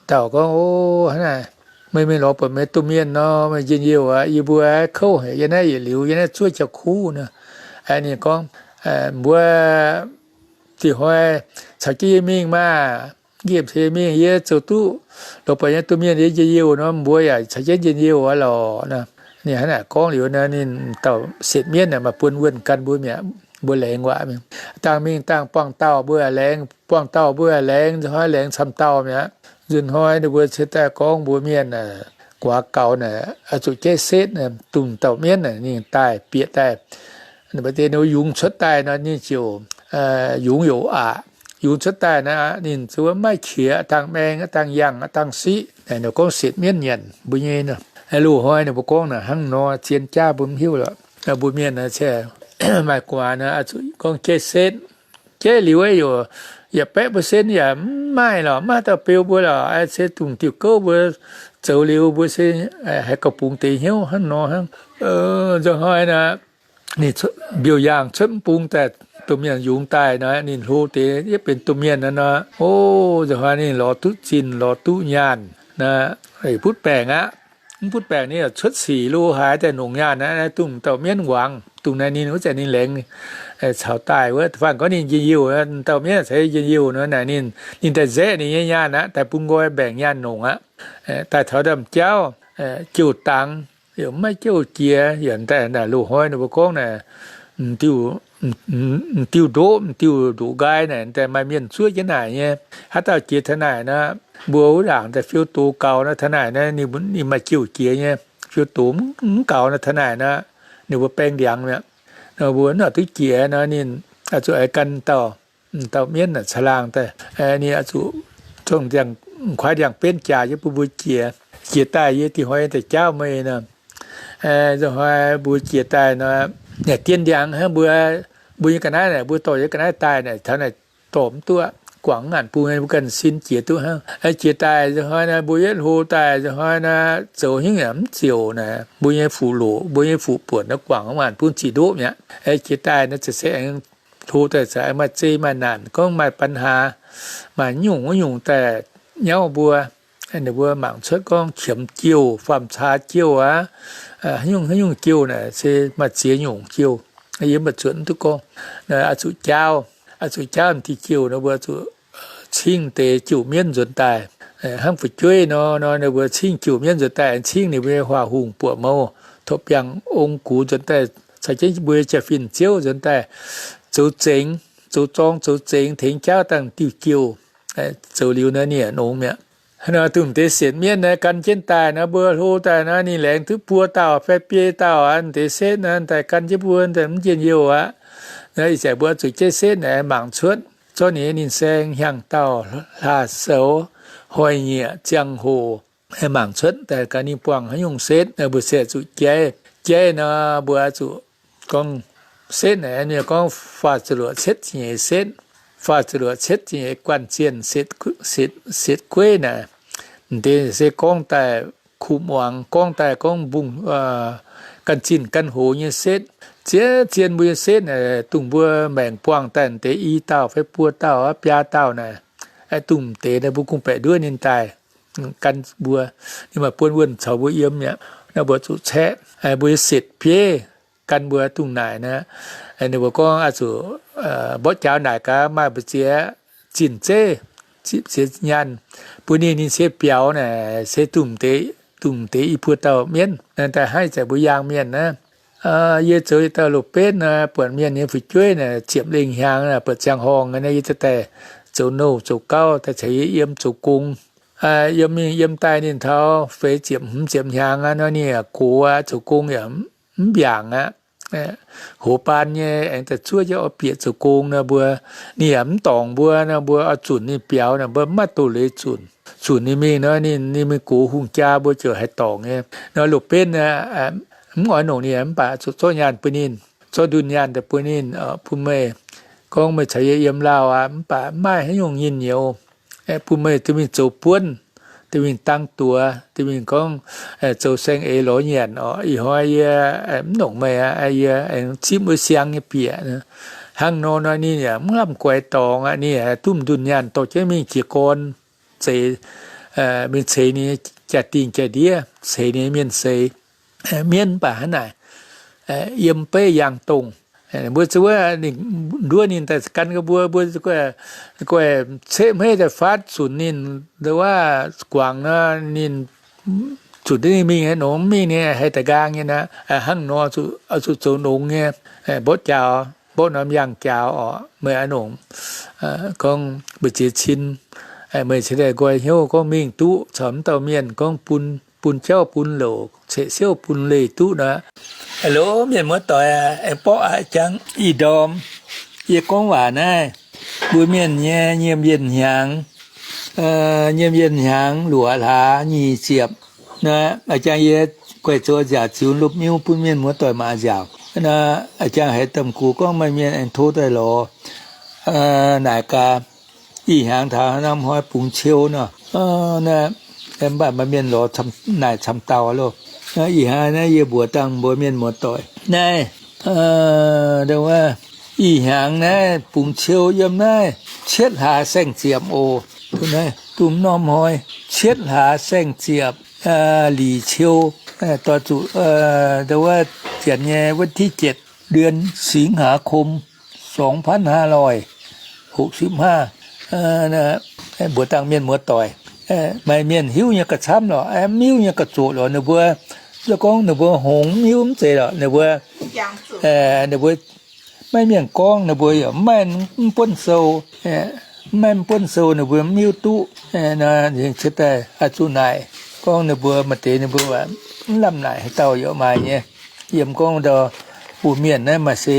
Dauh gorngv, O, hnangv naaic, meih mingh lorz buatc meih domh mienh nor, meih njien-youh aqv. Yie mbuo kouv haic, yie naaiv yietc liuz, yie naaiv zuov jauv-kuv nor. Ninh gorngv, Mbuo dih hnoi caux jienv yie mingh maah! Nqemh caux yie mingh, yie zoux duqv lorz buatc yie domh mienh yie njien-youh nor, mbuo yaac caux jienv njien-youh aqv lorqc. Ninh hnangv naaic gorngv liuz nor, ninh dauh setv mienv naaic maaih buonc wuonh gan mbuo mi'aqv, mbuo laengz waac mingh. Dangh mingh dangh buangh dauh mbuo yaac laengz, buangh dauh mbuo yaac laengz, nzunc hnoi laengz camv dauh mi'aqv. Nzunc hnoi ninh mbuo cingx daaih gorngv mbuo mienh guaax gaux naaic, oix zuqc jaiv setv, dongh dauh mienv naaic ninh daaih bieqc daaih, ninh mbuo yungz cuotv daaih nor, ninh ziouc yungz youc aqc. Yungz cuotv daaih naaic, ninh zuov maiv qiex, a'dangh maeng, a'dangh yangh, a'dangh siqv. Naaic ninh gorngv setv mienv nyanc mbuo nyei nor. Loz-hnoi ninh mbuo gorngv naaic hnangv nor, zien jaav mbuo mv hiuv lorqc. Mbuo mienh naaic maaih guaax naaic, gorngv jaiv setv, Jaiv liuz yaac, yaac baeqv mbuo sen yaac mv maaih lorqc, mv maaih dauh beu mbuo lorqc. Se dongh diuh gouv mbuo zoux liuz mbuo se haih gauh bungx deix hnyouv hnangv nor hnangv. Nzunc hnoi naaic, ninh mbiouh yaangh cuotv mv bung daaih, domh mienh yungz daaih nor, ninh hlo deix yietv benx domh mienh nor. O, nzunc hnoi ninh lorz duqv zinh, lorz duqv nyaanh, butv baengc aqv. Mv butv baengc ninh yaac cuotv sic lo haaix daaih nongc nyaanh aqv, dongh dauh mienv wangc. Dongh naaiv ninh wuov zanc ninh laengz caux daaih wuov, faanh gorngv ninh njien-youh, dauh mienv caux njien-youh nor naaic ninh, ninh daaih nzaeqv ninh nyei nyaanh aqv, daaih bun nqoi mbaengc nyaanh nongc aqv. Daaih taux ndaamv-jauv, jouh dangx, yaac mv maaih jouh jiex, yaac daaih naaic loz-hnoi ninh mbuo gorngv naaic, m'diuh ndoqv, m'diuh ndoqc nqaai naaic, daaih maaih mienh zuov jienv naaic nyei. Haaix dauh jiex taux naaic nor, mbuo wuov ndaangc daaih fiou doz gaux nor, taux naaic nor ninh maaih jouh jiex nyei. Fiou doz mv gaux nor, taux naaic nor ninh mbuo baeng ndiangx mi'aqv. Nor mbuo mv duqv jiex nor, ninh oix zuqc aengx gan dauh, dauh mienv naaic caangh laangh daaih, ninh oix zuqc zongh ndiangx, kuaaiv ndiangx-benv jaax jienv bun mbuo jiex. Jiex daaih yie dingh hnoi daaih jaauv meih nor. Nzunc hnoi mbuo jiex daaih nor, naaic dien ndiangx hnangv mbuo, mbuo nyei ga'naaiv naaic, mbuo dorh nyei ga'naaiv daaih naaic, taux naaic dorh mv duqv, guangc mv ngaanc bung, mbuo ganh sin jiex duqv hnangv. Jiex daaih nzunc hnoi nor, mbuo yietv hlo daaih nzunc hnoi nor, zoux hnyouv yaac mv ziouc naaic, mbuo nyei fuqv loqc, mbuo nyei fuqv buonc nor, guangc mv ngaanc bung ziqc ndoqv mi'aqv. Jiex daaih nor, za'gengh hlo daaih za'gengh maaih zei maaih naanc, gorngv maaih ปัญหา, maaih nyungc wuov nyungc daaih nyauv mbuo. Ninh mbuo mangc cuotv gorngv qiemx jouh, faam-caa jouh aqv, haaix nyungc haaix nyungc jouh naaic se maaih ziex nyungc jouh. Yie mv baac zuotc mv duqv gorngv. Oix zuqc jaauv, oix zuqc jaauv diuh jouh nor, mbuo zuqc cingv deix jouh mienv nzuonx daaih. Hnangv fu'jueiv nor, nor ninh mbuo cingv jouh mienv nzuonx daaih, cingv ninh mbuo nyei huaax hungh buoqc mouz, topv biangh ong gux nzuonx daaih, caux jienv mbuo nyei jaa-fin ziouv nzuonx daaih, zoux zengx, zoux zorng zoux zengx tengx jaauv dangh diuh jouh. Zoux liuz naaiv ninh yaac nongx mi'aqv. Nor dongh deix sienx mienv naaiv gan jienv daaih nor, mbuo hlo daaih nor, ninh laengz duqv buo dauh fai biei dauh aqv, deix setv naaiv daaih gan jienv mbuo daaih mv njien-youh aqv. Nor ih zanc mbuo zuqc jaiv setv naaic mangc cuotv, zorqv ninh nyei ninh saeng, hnyangx-daauh, hlaax-soux, hoic-nyieqc, ziangh hoc, mangc cuotv daaih gaax ninh buangh haaix nyungc setv, mbuo se zuqc jaiv. Jaiv nor mbuo zuqc gorngv setv naaic, ninh gorngv faah ziepc luoqc cietv nyeic setv, faah ziepc luoqc cietv nyeic guanh zienh setv gueiv naaic. M'deix se gorngv daaih kuv muangx, gorngv daaih gorngv mbungh ganh zinh ganh hoz nyei setv. Ziex zienh mbuo nyei setv naaic, dongh mbuo maengc buangh daaih m'deix i dauh fai buo dauh aqv, biaa dauh naaic, dongh m'deix naaic mbuo kungx baeqc nduov ninh daaih gan mbuo, ninh maaih buonv wuonh caux mbuo yiem mi'aqv. Naaiv mbuo zuqc caeqv mbuo nyei setv bieiv gan mbuo dongh naaic naaiv. Ninh mbuo gorngv oix zuqc mborqv jaaux naaic gaax maaih mbu'ziex zinh zeiv, zinh nyaanh bun ninh, ninh se biaux naaic se dongh deix, dongh deix i buo dauh mienv. Daaih hnangv ih zanc mbuo yaangh mienh naaiv, yie zoux yietc dauh loz-benv naaic, buatc mienh nyei fu'jueiv naaic ziepc lengh hnyangx naaic, buatc ziangh horngh naaiv, yie daaih zoux nouh zoux gauv, daaih caux yie yiem zoux gong. Yiem mingh yiem daaih ninh taux feix ziepc hmz ziepc hnyangx aqv nor, ninh yaac gox aqv, zoux gong yaac mv mbiaangc aqv. Hoz baan nyei aengx daaih zuov jienv oix bieqc zoux gong nor mbuo, ninh yaac mv dorngc mbuo nor, mbuo oix zunc ninh biaux nor, mbuo mv maaih doz-leiz zunc. Zunc ninh mingh nor, ninh, ninh mingh gox hungh jaa mbuo ziouc haih dorngc nyei. Nor loz-benv mv oix nongc ninh mv baac zuqc zorqv nyaanh bun ninh, zorqv ndunh nyaanh daaih bun ninh, bun meih, gorngv meih caux yie yiem lauh aqv, mv baac mv maaih haaix nyungc nyinh nyouz. Bun meih duqv mingh zoux buonv, duqv mingh dangv duoz, duqv mingh gorngv zoux saeng-eix lorz nyanc orqc. Ih hnoi yie mv nongc meih aqv, yie aengx zipv wuov siang nyei bieqc. Hnangv nor nor ninh yaac mv lamh guaix dorngx aqv, ninh yaac duqv ndunh nyaanh dorh jienv mingh jiez gorn, zeix, mingh ceix ninh nyei jaa-dingh jaa-ndiev, ceix ninh nyei mienh seix. Mienv mv baac hnangv naaic, yiem beiv yangh dongh. Mbuo zuqc wuov ninh nduov ninh daaih gan ga mbuo, mbuo guaih ceqv hmeiv daaih faatv zunc ninh, wuov guangc nor, ninh zunc ninh mingh haaix nor, mv mingh ninh haih da'nqaang nyei aqv. Hnangv nor zuqc zoux nongx nyei, mborqv jaaux, mborqv norm yangh jaaux orqc, meih aqv nongc. Gorngv mbu'ziex cin, meih cingx daaih nqoi hnyouv gorngv mingh duqv caux mv dauh mienh gorngv bun, bun jauv bun louc, ceqv siouv bun leih duqv nor. Hello, mienh muoz-doic aac, aengx borqv aqv jangx ih ndorm yie gorngv waac naaiv, mbuo mienh nyei nyiemc yienh hnyangx, nyiemc yienh hnyangx luoqc hlaax nyic ziepc. Naaiv a'jang yie guaih zoux nziaauc ziux lupc miuv bun mienh muoz-doic mangc nziaauc. Naaiv a'jang haiz domh gux gorngv maaih mienh aengx tov daaih lorz naaic gaax, ih hnyangx taux norm hnoi bungx ciou nor, mv baac maaih mienh lorz naaic camv dauh loh. Ih hnyangx naaiv yie mbuox dangh mbuo mienh muoz-doic naaiv, ih hnyangx naaiv bungx ciou yiem naaiv cietv hlaax saeng-ziepc oc. Duqv norm hnoi cietv hlaax saeng-ziepc, lic ciou, doix zuqc, wuov, janx nyei วันที่เจ็ด เดือนสิงหาคม สองพันห้าร้อยหกสิบห้า mbuox dangh mienh muoz-doic. Maaih mienh hiuv nyei ga'camv lorqc, mv hiuv nyei ga'zoqc lorqc. Ninh mbuo, se gorngv ninh mbuo hngongx mv hiuv mv zeiz lorqc. Ninh mbuo, ninh mbuo maiv mienh gorngv, ninh mbuo yaac mv maaih mv buonv sou, mv maaih mv buonv sou ninh mbuo mv hiuv duqv. Nor, daaih oix zuqc naaic gorngv ninh mbuo maaih deix ninh mbuo mv lamh naaic haaix dauh yaac maaih nyei. Yiem gorngv ndau mbuo mienh naaiv maaih se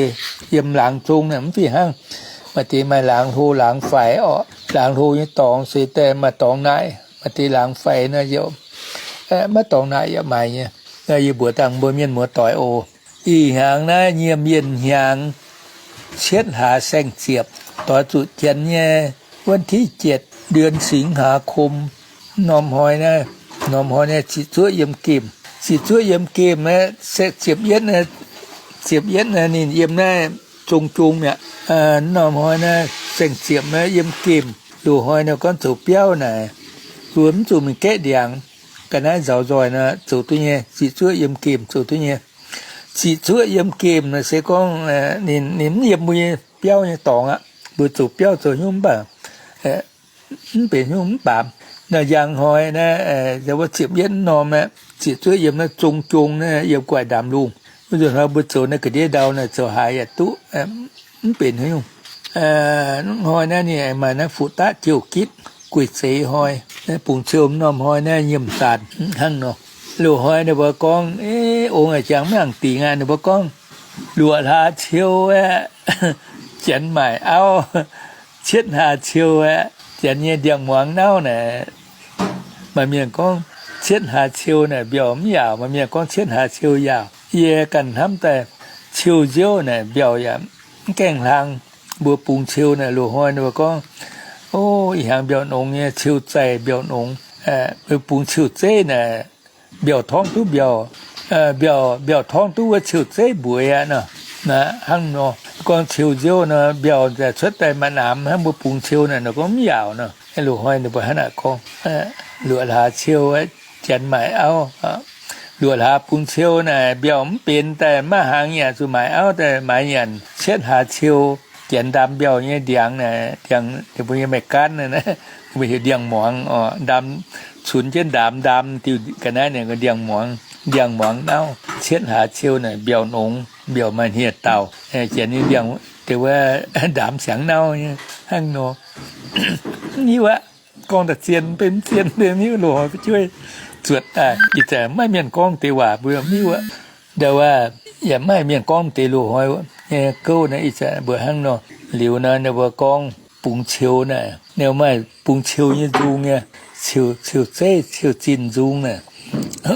yiem laangz zong naaic mv fih hnangv. Maaih deix maaih laangz hlo laangz faix orqc. Laangz hlo nyei dorngx se daaih maaih dorngx naaic, maaih deix laangz faix nor yaac maiv dorngx naaic yaac maaih nyei. Yie mbuox dangh mbuo mienh muoz-doic oc. Ih hnyangx naaiv nyiemh yienh hnyangx, cietv hlaax saeng-ziepc, doix zuqc janx nyei วันที่เจ็ด เดือนสิงหาคม norm hnoi naaiv, norm hnoi naaiv ziqc zuoqv yiem gemh. Ziqc zuoqv yiem gemh aeqv, ziepc yietv, ziepc yietv naaiv ninh yiem naaiv zong jung mi'aqv. Norm hnoi naaiv saeng-ziepc naaiv yiem gemh. Loz-hnoi naaiv gorngv zoux biauv naaic, mbuo mv zuqc mingh gaeqv ndiangx. Ga'naaiv nzauz nzoih nor zoux duqv nyei, ziqc zuoqv yiem gemh zoux duqv nyei. Ziqc zuoqv yiem gemh naaic se gorngv ninh mv yiem mbuo nyei biauv nyei dorngx aqv. Mbuo zoux biauv zoux hnyouv mv baac mv benx hnyouv mv baamz. Naaiv njang hnoi naaiv, wuov ziepc yietv norm aeqv, ziqc zuoqv yiem naaiv zong jung naaiv yiem guaix ndaamv-lungh. Wuov nzunc hnoi mbuo zoux naaiv ga'ndiev ndau naaic zoux haaix yaac duqv, mv benx hnyouv. Hnoi naaiv ninh maaih naaiv fuqv-daqv jouh gitv gueic zeiz hnoi, bungx ciou norm hnoi naaiv nyiemc zaanc hnangv nor. Loz-hnoi ninh mbuo gorngv, ong a'jangx mv nangc dingc aqv. Ninh mbuo gorngv, luoqc hlaax ciou aeqv, janx maaic auv, cietv hlaax ciou aeqv, janx nyei ndiangx-muangz nauv naaic. Maaih mienh gorngv cietv hlaax ciou naaic mbiauh mv yaauc, maaih mienh gorngv cietv hlaax ciou yaauc. Yie ganh hnamv daaih ciou nziouv naaic mbiauh yaac mv gaengh hlang. Mbuo bungx ciou naaic loz-hnoi ninh mbuo gorngv, o, ih hnyangx mbiauh nongx nyei, ciou zaih mbiauh nongx. Bungx ciou zeiv naaic mbiauh torngv duqv mbiauh, mbiauh, mbiauh torngv duqv wuov ciou zeiv mbueiz aqv nor. Hnangv nor, gorngv ciou nziouv nor mbiauh cuotv daaih maaih namx hnangv mbuo bungx ciou naaic nor gorngv mv yaauc nor. Loz-hnoi ninh mbuo hnangv naaic gorngv, luoqc hlaax ciou, janx maaic auv. Luoqc hlaax bungx ciou naaic mbiauh mv benx daaih maiv hnaangx nyanc, zuqc maaic auv daaih maaiz nyanc. Cietv hlaax ciou, janx ndaam mbiauh nyei ndiangx naaic, ndiangx ninh mbuo nyei meih gaanv, mbuo heuc ndiangx-muangz oc. Ndaam, cunx jienv ndaam, ndaam diuh ga'naaiv naaic ndiangx-muangz, ndiangx-muangz nauv. Cietv hlaax ciou naaic mbiauh nongx, mbiauh maaih hniev-daauh, janx nyei ndiangx, deix wuov ndaam siangx nauv nyei hnangv nor. Mv hiuv aqv. Gorngv daaih zien mv benx mv zien mv benx mv hiuv, loz-hnoi fu'jueiv zuotc daaih. Ih zanc maiv mienh gorngv deix waac mbuo mv hiuv aqv. Ndau wuov yaac maiv mienh gorngv deix loz-hnoi nyei gouv naaiv. Ih zanc mbuo hnangv nor, liuz nor ninh mbuo gorngv bungx ciou naaic, ninh maaih bungx ciou nyei nzung nyei, ciou, ciou zeiv ciou zinh nzung naaic.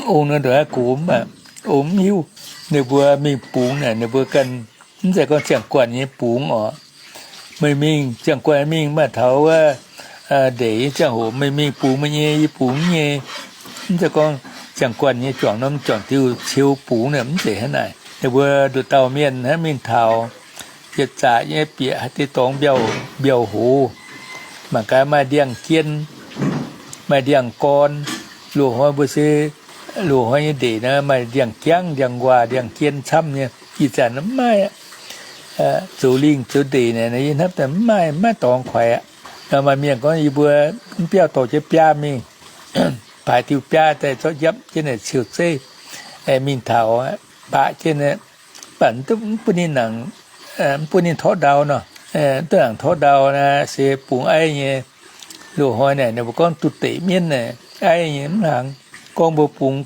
Ong nor ndongc naaiv gox mv baac ong mv hiuv. Ninh mbuo mingh bungx naaic ninh mbuo ganh mv zeiz gorngv ziangh guanh nyei bungx oc. Meih mingh ziangh guanh mingh maaih taux wuov ndeic nyei ziangh hoc meih mingh bungx meih nyei, yie bungx mv nyei. Mv zeiz gorngv ziangh guanh nyei juangc norm juangc diuh ciou bungx naaic mv zeiz hnangv naaic. Ninh mbuo nduqc dauh mienh hnangv mingh taux yietc zaqc nyei bieqc haaix deix dorngx mbiauh, mbiauh hoz, mangc gaax maaih ndiangx-jien, maaih ndiangx-gorn. Loz-hnoi mbuo se, loz-hnoi nyei ndeic naaiv maaih ndiangx-jangv, ndiangx-nquaah, ndiangx-jien camv nyei. Ih zanc mv maaih aqv. Zoux lingh zoux ndeic naaic yie hnamv daaih mv maaih, mv maaih dorngx kuaix aqv. Maaih mienh gorngv yie mbuo mv biauv dorh jienv biaa mingh, paaix diuh biaa daaih zorqv njapv jienv naaic ciou zeiv mingh taux baqv jienv, mv baac mv bun ninh nangc, mv bun ninh torqv ndau nor. Mv duqv nangc torqv ndau naaic se bungx aiv nyei. Loz-hnoi naaic ninh mbuo gorngv duqv deic mienv naaic aiv nyei mv hnaangx. Gorngv mbuo bungx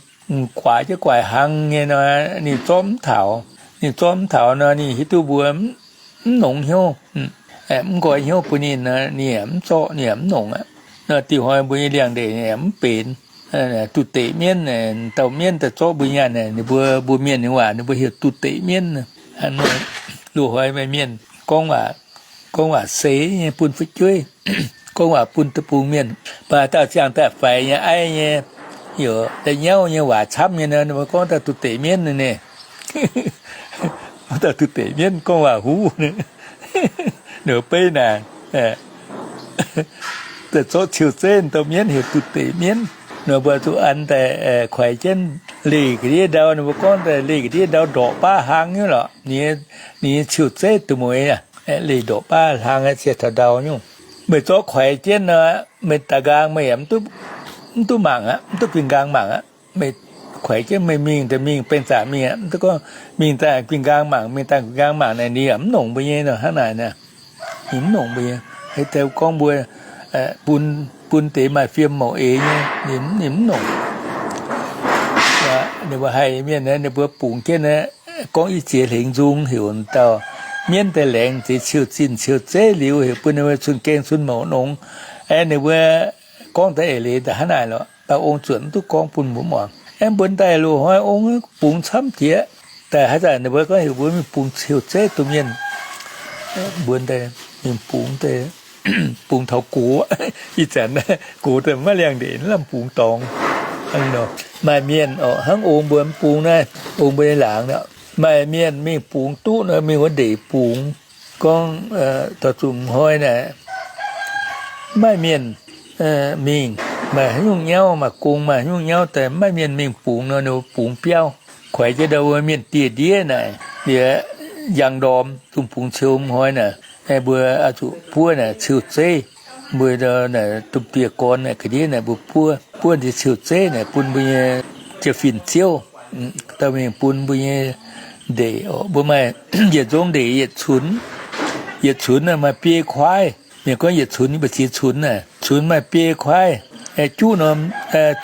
guaax jienv guaax hlang nyei nor, ninh zorqv mv taux. Ninh zorqv mv taux nor ninh hiuv duqv mbuo mv nongx hnyouv, mv nqoi hnyouv bun ninh nor, ninh yaac mv zorqv, ninh yaac mv nongx aqv. Nor diuh hnoi mbuo nyei liangx-ndeic ninh yaac mv benx duqv deic mienv. Dauh mienv daaih zorqv mbuo nyaanh, ninh mbuo, mbuo mienh nyei waac ninh mbuo heuc duqv deic mienv. Loz-hnoi maaih mienh gorngv waac gorngv waac seix nyei bun fu'jueiv, gorngv waac bun deic-bung mienh. Mv baac dauh ziangh daaih faix nyei aiv nyei, heuc da'nyauv nyei waac camv nyei nor, ninh mbuo gorngv daaih duqv deix mienv ninh. Gorngv daaih duqv deix mienv gorngv waac huv. Ninh mbuo beiv naaic, daaih zorqv ciou zeiv dorh mienv heuc duqv deix mienv. Ninh mbuo zuqc an daaih kuaix jienv leih ga'ndiev ndau, ninh mbuo gorngv daaih leih ga'ndiev ndau ndorqc baav hlang nyei lorqc. Ninh nyei ciou zeiv duqv mueiz, leih ndorqc baav hlang aqv, cie taux ndau nyungc. Meih zorqv kuaix jienv nor, meih daaih nqaang meih yaac mv duqv mangc aqv, mv duqv guinh nqaang mangc aqv. Meih kuaix jienv meih mingh daaih mingh, baeng zanc mingh aqv, mv duqv gorngv mingh daaih guinh nqaang mangc, mingh daaih guinh nqaang mangc naaic, ninh yaac mv nongc mbuo nyei nor, hnangv naaic nor. Ninh mv nongc mbuo nyei. Haaix deix gorngv mbuo bun, bun deix maaih fiem mouc eix nyei, ninh mv nongc. Ninh mbuo haih mienh, ninh mbuo bungx jienv, gorngv i ziex hlengx nzung heuc dauh mienv daaih laengz zeix ciou zinh ciou zeiv liuz, heuc bun ninh mbuo cun gaeng cun mouc nongx. Aeqv, ninh mbuo gorngv daaih eix leiz daaih hnangv naaic lorqc. Dauh ong zuotc mv duqv gorngv bun mbuo muangx. Aeqv, mbuo daaih loz-hnoi ong bungx camv jiex. Daaih haaix zanc ninh mbuo gorngv heuc mbuo mingh bungx ciou zeiv domh mienh, mbuo daaih mingh bungx, bungx taux gox. Ih zanc gox daaih maiv liangx-ndeic, lamh bungx dorngx. Maaih mienh oc, hnangv ong mbuo mv bungx naaiv, ong mbuo nyei laangz, maaih mienh mingh bungx duqv nor, mingh wuov ndeic bungx. Gorngv taux zuqc hnoi naaic, maaih mienh mingh, maaih haaix nyungc nyauv, maaih gong, maaih haaix nyungc nyauv daaih, maaih mienh mingh bungx nor, ninh mbuo bungx biauv, kuaix jienv ndau wuov mienh dieh ndiev naaic, liuz yangh ndorm dongh bungx ciou hnoi naaic, mbuo oix zuqc buov naaic ciou zeiv. Mbuo naaic domh dieh gorn naaic ga'ndiev naaic mbuo buov, buov deix ciou zeiv naaic bun mbuo nyei jiex fin-ziouv, dauh mingh bun mbuo nyei ndeic. Mbuo maaih yietc nzong ndeic yietc cunx. Yietc cunx naaic maaih biei kuaaiv. Mienh gorngv yietc cunx nyei mbu'ziex cunx naaic, cunx maaih biei kuaaiv. Juqv norm,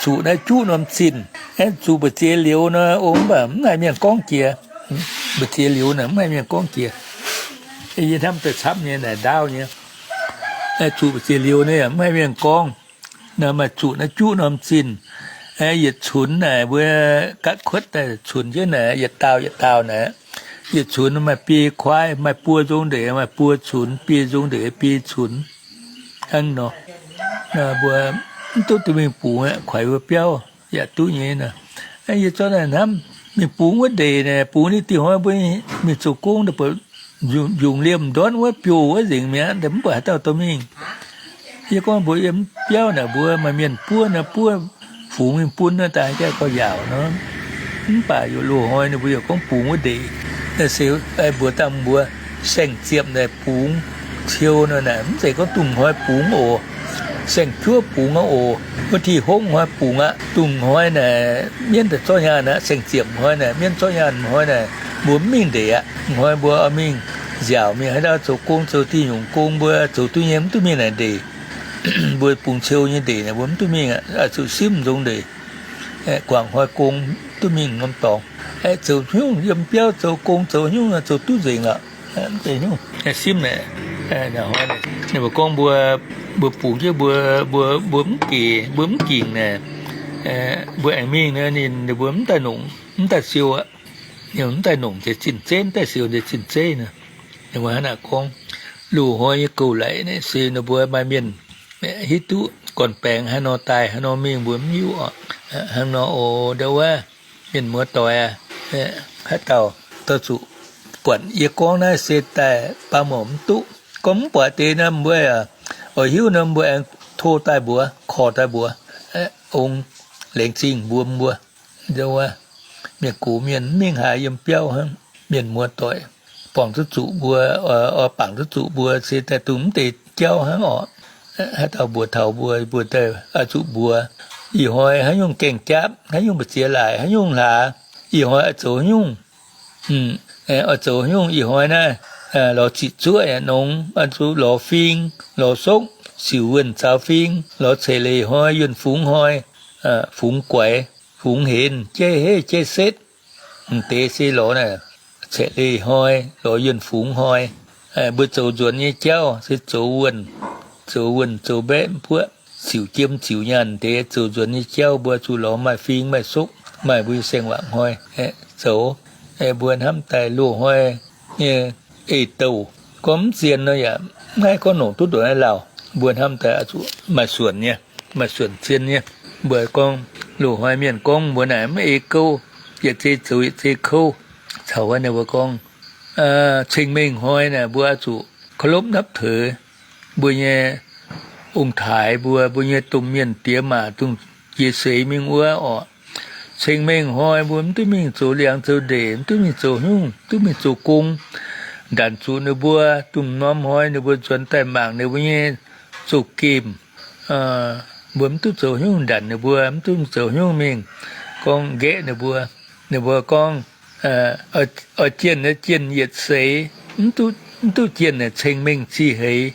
zuqc naaiv juqv norm zinh. Aeqv, zuqc mbu'ziex liouz nor, ong mv baac mv haih mienh gorngv jiex. Mbu'ziex liouz naaic mv haih mienh gorngv jiex. Yie hnamv daaih camv nyei naaic ndaauv nyei. Zuqc mbu'ziex liouz naaic yaac mv haih mienh gorngv. Naaiv maaih zuqc naaiv juqv norm zinh. Yietc cunx naaic mbuo gatv kuotv daaih cunx jienv naaic, yietc daauh yietc daauh naaic. Yietc cunx maaih biei kuaaiv, maaih buo nzong ndeic, maaih buo cunx, biei nzong ndeic, biei cunx. Hnangv nor, mbuo mv duqv duqv mingh bungx aqv, kuaix wuov biauv yaac duqv nyei nor. Yie zorqv naaic hnamv mingh bungx wuov ndeic naaic, bungx ninh dieh hnoi mbuo mingh zoux gong daaih buatc njungc liemh ndortv wuov biouv wuov nzengc mi'aqv, mv buatc haaix dauh dorh mingh. Yie gorngv mbuox yiem biauv naaic mbuo maaih mienh buov nor, buov fungx mingh bun nor, daaih jaax gorx-yaauc nor. Mv baac yaac loz-hnoi ninh mbuo yaac gorngv bungx wuov ndeic. Se mbuox dangh mbuo saeng-ziepc naaic bungx ciou nor naaic, mv zeiz gorngv dongh hnoi bungx oc. Saeng-juov bungx aqv oc. Wuov ti hopv hnoi bungx aqv. Dongh hnoi naaic mienv daaih zorqv nyaanh aqv. Saeng-ziepc hnoi naaic mienv zorqv nyaanh hnoi naaic, mbuo mv mingh ndeic aqv. Hnoi mbuo oix mingh nziaauc mingh haaix ndau zoux gong, zoux diuh nyungc gong, mbuo zoux duqv nyei mv duqv mingh naaic ndeic. Mbuo bungx ciou nyei ndeic naaic mbuo mv duqv mingh aqv. Zuqc simv nzong ndeic, guangc hnoi gong mv duqv mingh norm dorngx. Zoux nyungc yiem biauv zoux gong zoux nyungc zoux duqv nzengc aqv. Simv naaic, ninh mbuo gorngv mbuo, mbuo bungx jienv mbuo, mbuo, mbuo mv gec, mbuo mv gingc naaic, mbuo aengx mingh nor ninh mbuo mv daaih nongc, mv daaih siou aqv. Ninh mv daaih nongc deix zinh zeiv, mv daaih siou deix zinh zeiv nor. Ninh mbuo hnangv naaic gorngv, loz-hnoi nyei gouv-laic naaic se ninh mbuo maaih mienh hiuv duqv gorn-baengx haaix nor daaih, haaix nor mingh mbuo mv hiuv oc. Hnangv nor oc, ndau wuov mienh muoz-doic aac, haaix dauh, dauh zuqc buatc yie gorngv naaiv se daaih baav mouc mv duqv. Gorngv mv buatc deix nor mbuo oix hiuv nor mbuo aengx tov daaih mbuox, korv daaih mbuox, ong laengz zingh mbuox mbuo. Ndau wuov, mienh gox mienh mv mingh haaix, yiem biauv hnangv. Mienh muoz-doic, buangh duqv zuqc mbuo, oix bangc duqv zuqc mbuo se daaih dongh mv deix jauv hnangv oc. Haaix dauh mbuox taux mbuo, mbuo daaih oix zuqc mbuox. Ih hnoi haaix nyungc gaeng-japv, haaix nyungc mbu'ziex laaic, haaix nyungc hlaax, ih hnoi oix zoux haaix nyungc, oix zoux haaix nyungc. Ih hnoi naaiv lorz ziqc zuoqv yaac nongx, oix zuqc lorz fing, lorz sokv, siuc wuonh zaux fing, lorz caeqv leiz hnoi, yuonh fungx hnoi, fungx guaix, fungx henx, jaiv heiv, jaiv setv. M'deix se lorz naaic caeqv leiz hnoi, lorz yuonh fungx hnoi. Mbuo zoux nzuonx nyei jauv se zoux wuonh, zoux wuonh zoux mbaeqv mbuoqv, ziux jiem ziux nyaanh deix zoux nzuonx nyei jauv mbuo zuqc lorz maaih fing maaih sokv, maaih mbuo nyei saeng-wangc hnoi zoux. Mbuo hnamv daaih loz-hnoi nyei eix-douh, gorngv mv zien nor yaac Mv haih gorngv longc duqv ndongc naaiv lauh. Mbuo hnamv daaih zuqc maaih suonc nyei, maaih suonc zien nyei. Mbuo gorngv loz-hnoi mienh gorngv mbuo naaic mv ei gouv, yietc zei zoux yietc zei kouv. Caux wuov ninh mbuo gorngv, ceng-mengh hnoi naaic mbuo oix zuqc เคารพนับถือ mbuo nyei ong-taaix mbuo, mbuo nyei domh mienh diex maac, dongh jiex seix mingh wuov orqc. Ceng-mengh hnoi mbuo mv duqv mingh zoux liangx zoux ndeic, mv duqv mingh zoux haaix nyungc, mv duqv mingh zoux gong. Ndanc zuqc ninh mbuo domh norm hnoi ninh mbuo nzuonx daaih mangc ninh mbuo nyei zoux gemh. Mbuo mv duqv zoux haaix nyungc ndanc ninh mbuo, mv duqv zoux haaix nyungc mingh gorngv nqaeqv ninh mbuo. Ninh mbuo gorngv, oix jienh, jienh yietc seix, mv duqv jienh ceng-mengh zih heix.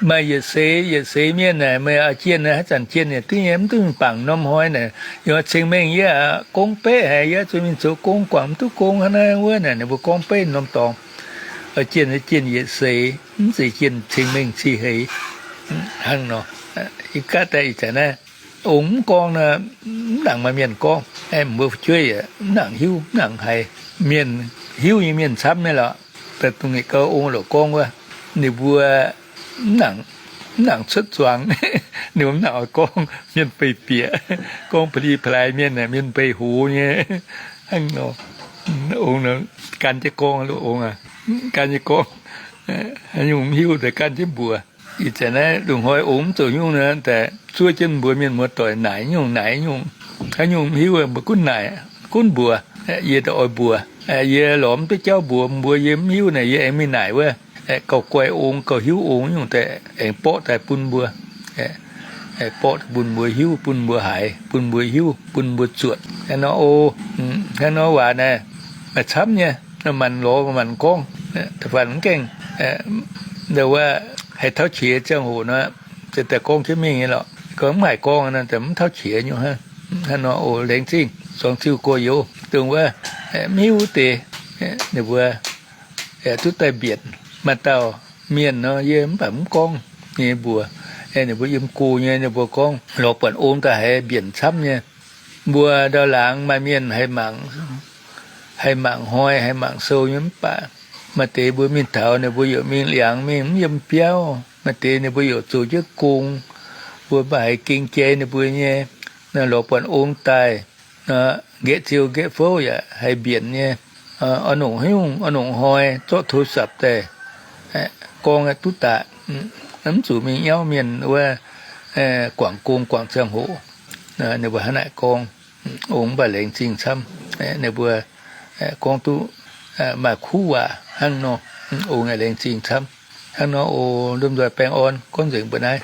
Maaih yietc seix, yietc seix mienh naaic meih oix jienh haaix zanc jienh yaac duqv nyei, mv duqv mingh bangc norm hnoi naaic. Yie ceng-mengh yie gong beiv haic, yie zuqc mingh zoux gong guangc mv duqv gong hnangv naaiv wuov naaic. Ninh mbuo gorngv beiv norm dorngx, oix jienh, jienh yietc seix, mv zeiz jienh ceng-mengh zih heix. Hnangv nor, ih gaav daaih ih zanc naaiv ong mv gorngv nor, mv nangc maaih mienh gorngv. Mbuo fu'jueiv yaac mv nangc hiuv, mv nangc haiz. Mienh hiuv nyei mienh camv nyei lorqc. Daaih dongh yietc gau ong lorqc gorngv wuov, ninh mbuo mv nangc, mv nangc cuotv zuangx. Ninh mbuo mv nangc oix gorngv, mienh feix bieqc, gorngv pa'li pa'laaix mienh, mienh mbeix hoz nyei. Hnangv nor, ong gan jienv gorngv, ong gan jienv gorngv, haaix nyungc mv hiuv daaih gan jienv mbuox. Ih zanc naaiv lungh hnoi ong mv zoux nyungc nor, daaih zuov jienv mbuox mienh muoz-doic naaic nyungc naaic nyungc. Haaix nyungc mv hiuv mbuo gunv naaic, gunv mbuox. Yie daaih oix mbuox, yie lorz mv duqv jauv mbuox mbuo, yie mv hiuv naaic yie aengx mingh naaic wuov. Gauh guai ong, gauh hiuv ong nyungc daaih aengx borqv daaih bun mbuo, borqv bun mbuo hiuv, bun mbuo haiz, bun mbuo hiuv, bun mbuo zuotc. Hnangv nor o, hnangv nor waac naaic maaih camv nyei, maanc lorz maanc gorngv. Da'faanh mv gaengh wuov haih tauv qiex ziangh hoc nor, daaih gorngv jienv mingh nyei lorqc. Gorngv mv haih gorngv nor, mv tauv qiex nyungc hnangv. Hnangv nor o, laengz zingh zuangx ziuh gorx-youz dongh wuov mv hiuv wuov deix, ninh mbuo duqv daaih mbienc. Maaih dauh mienh nor, yie mv baac mv gorngv nyei mbuox. Ninh mbuo yiem go nyei, ninh mbuo gorngv lorz buatc ong daaih haiz mbienc camv nyei. Mbuo ndau laangz maaih mienh haih mangc, haih mangc hnoi, haih mangc sou nyei mv baac maaih deix mbuo mingh taux, ninh mbuo yaac mingh liangx mingh mv yiem biauv. Maaih deix ninh mbuo yaac zoux jienv gong, mbuo mv baac haiz gengh jai ninh mbuo nyei. Lorz buatc ong daaih, nqaeqv ziou nqaeqv fouv yaac haih mbienc nyei. Oix nongc haaix nyungc, oix nongc hnoi zorqv โทรศัพท์ daaih gorngv duqv daaih. Mv zuqc mingh nyauv mienh wuov guangc gong guangc ziangh hoc. Ninh mbuo hnangv naaic gorngv, ong mv baac laengz zingh camv. Ninh mbuo gorngv duqv maaih kuv waac hnangv nor, ong laengz zingh camv. Hnangv nor o, lomh nzoih baengh orn gorngv nzengc mbuo naaiv.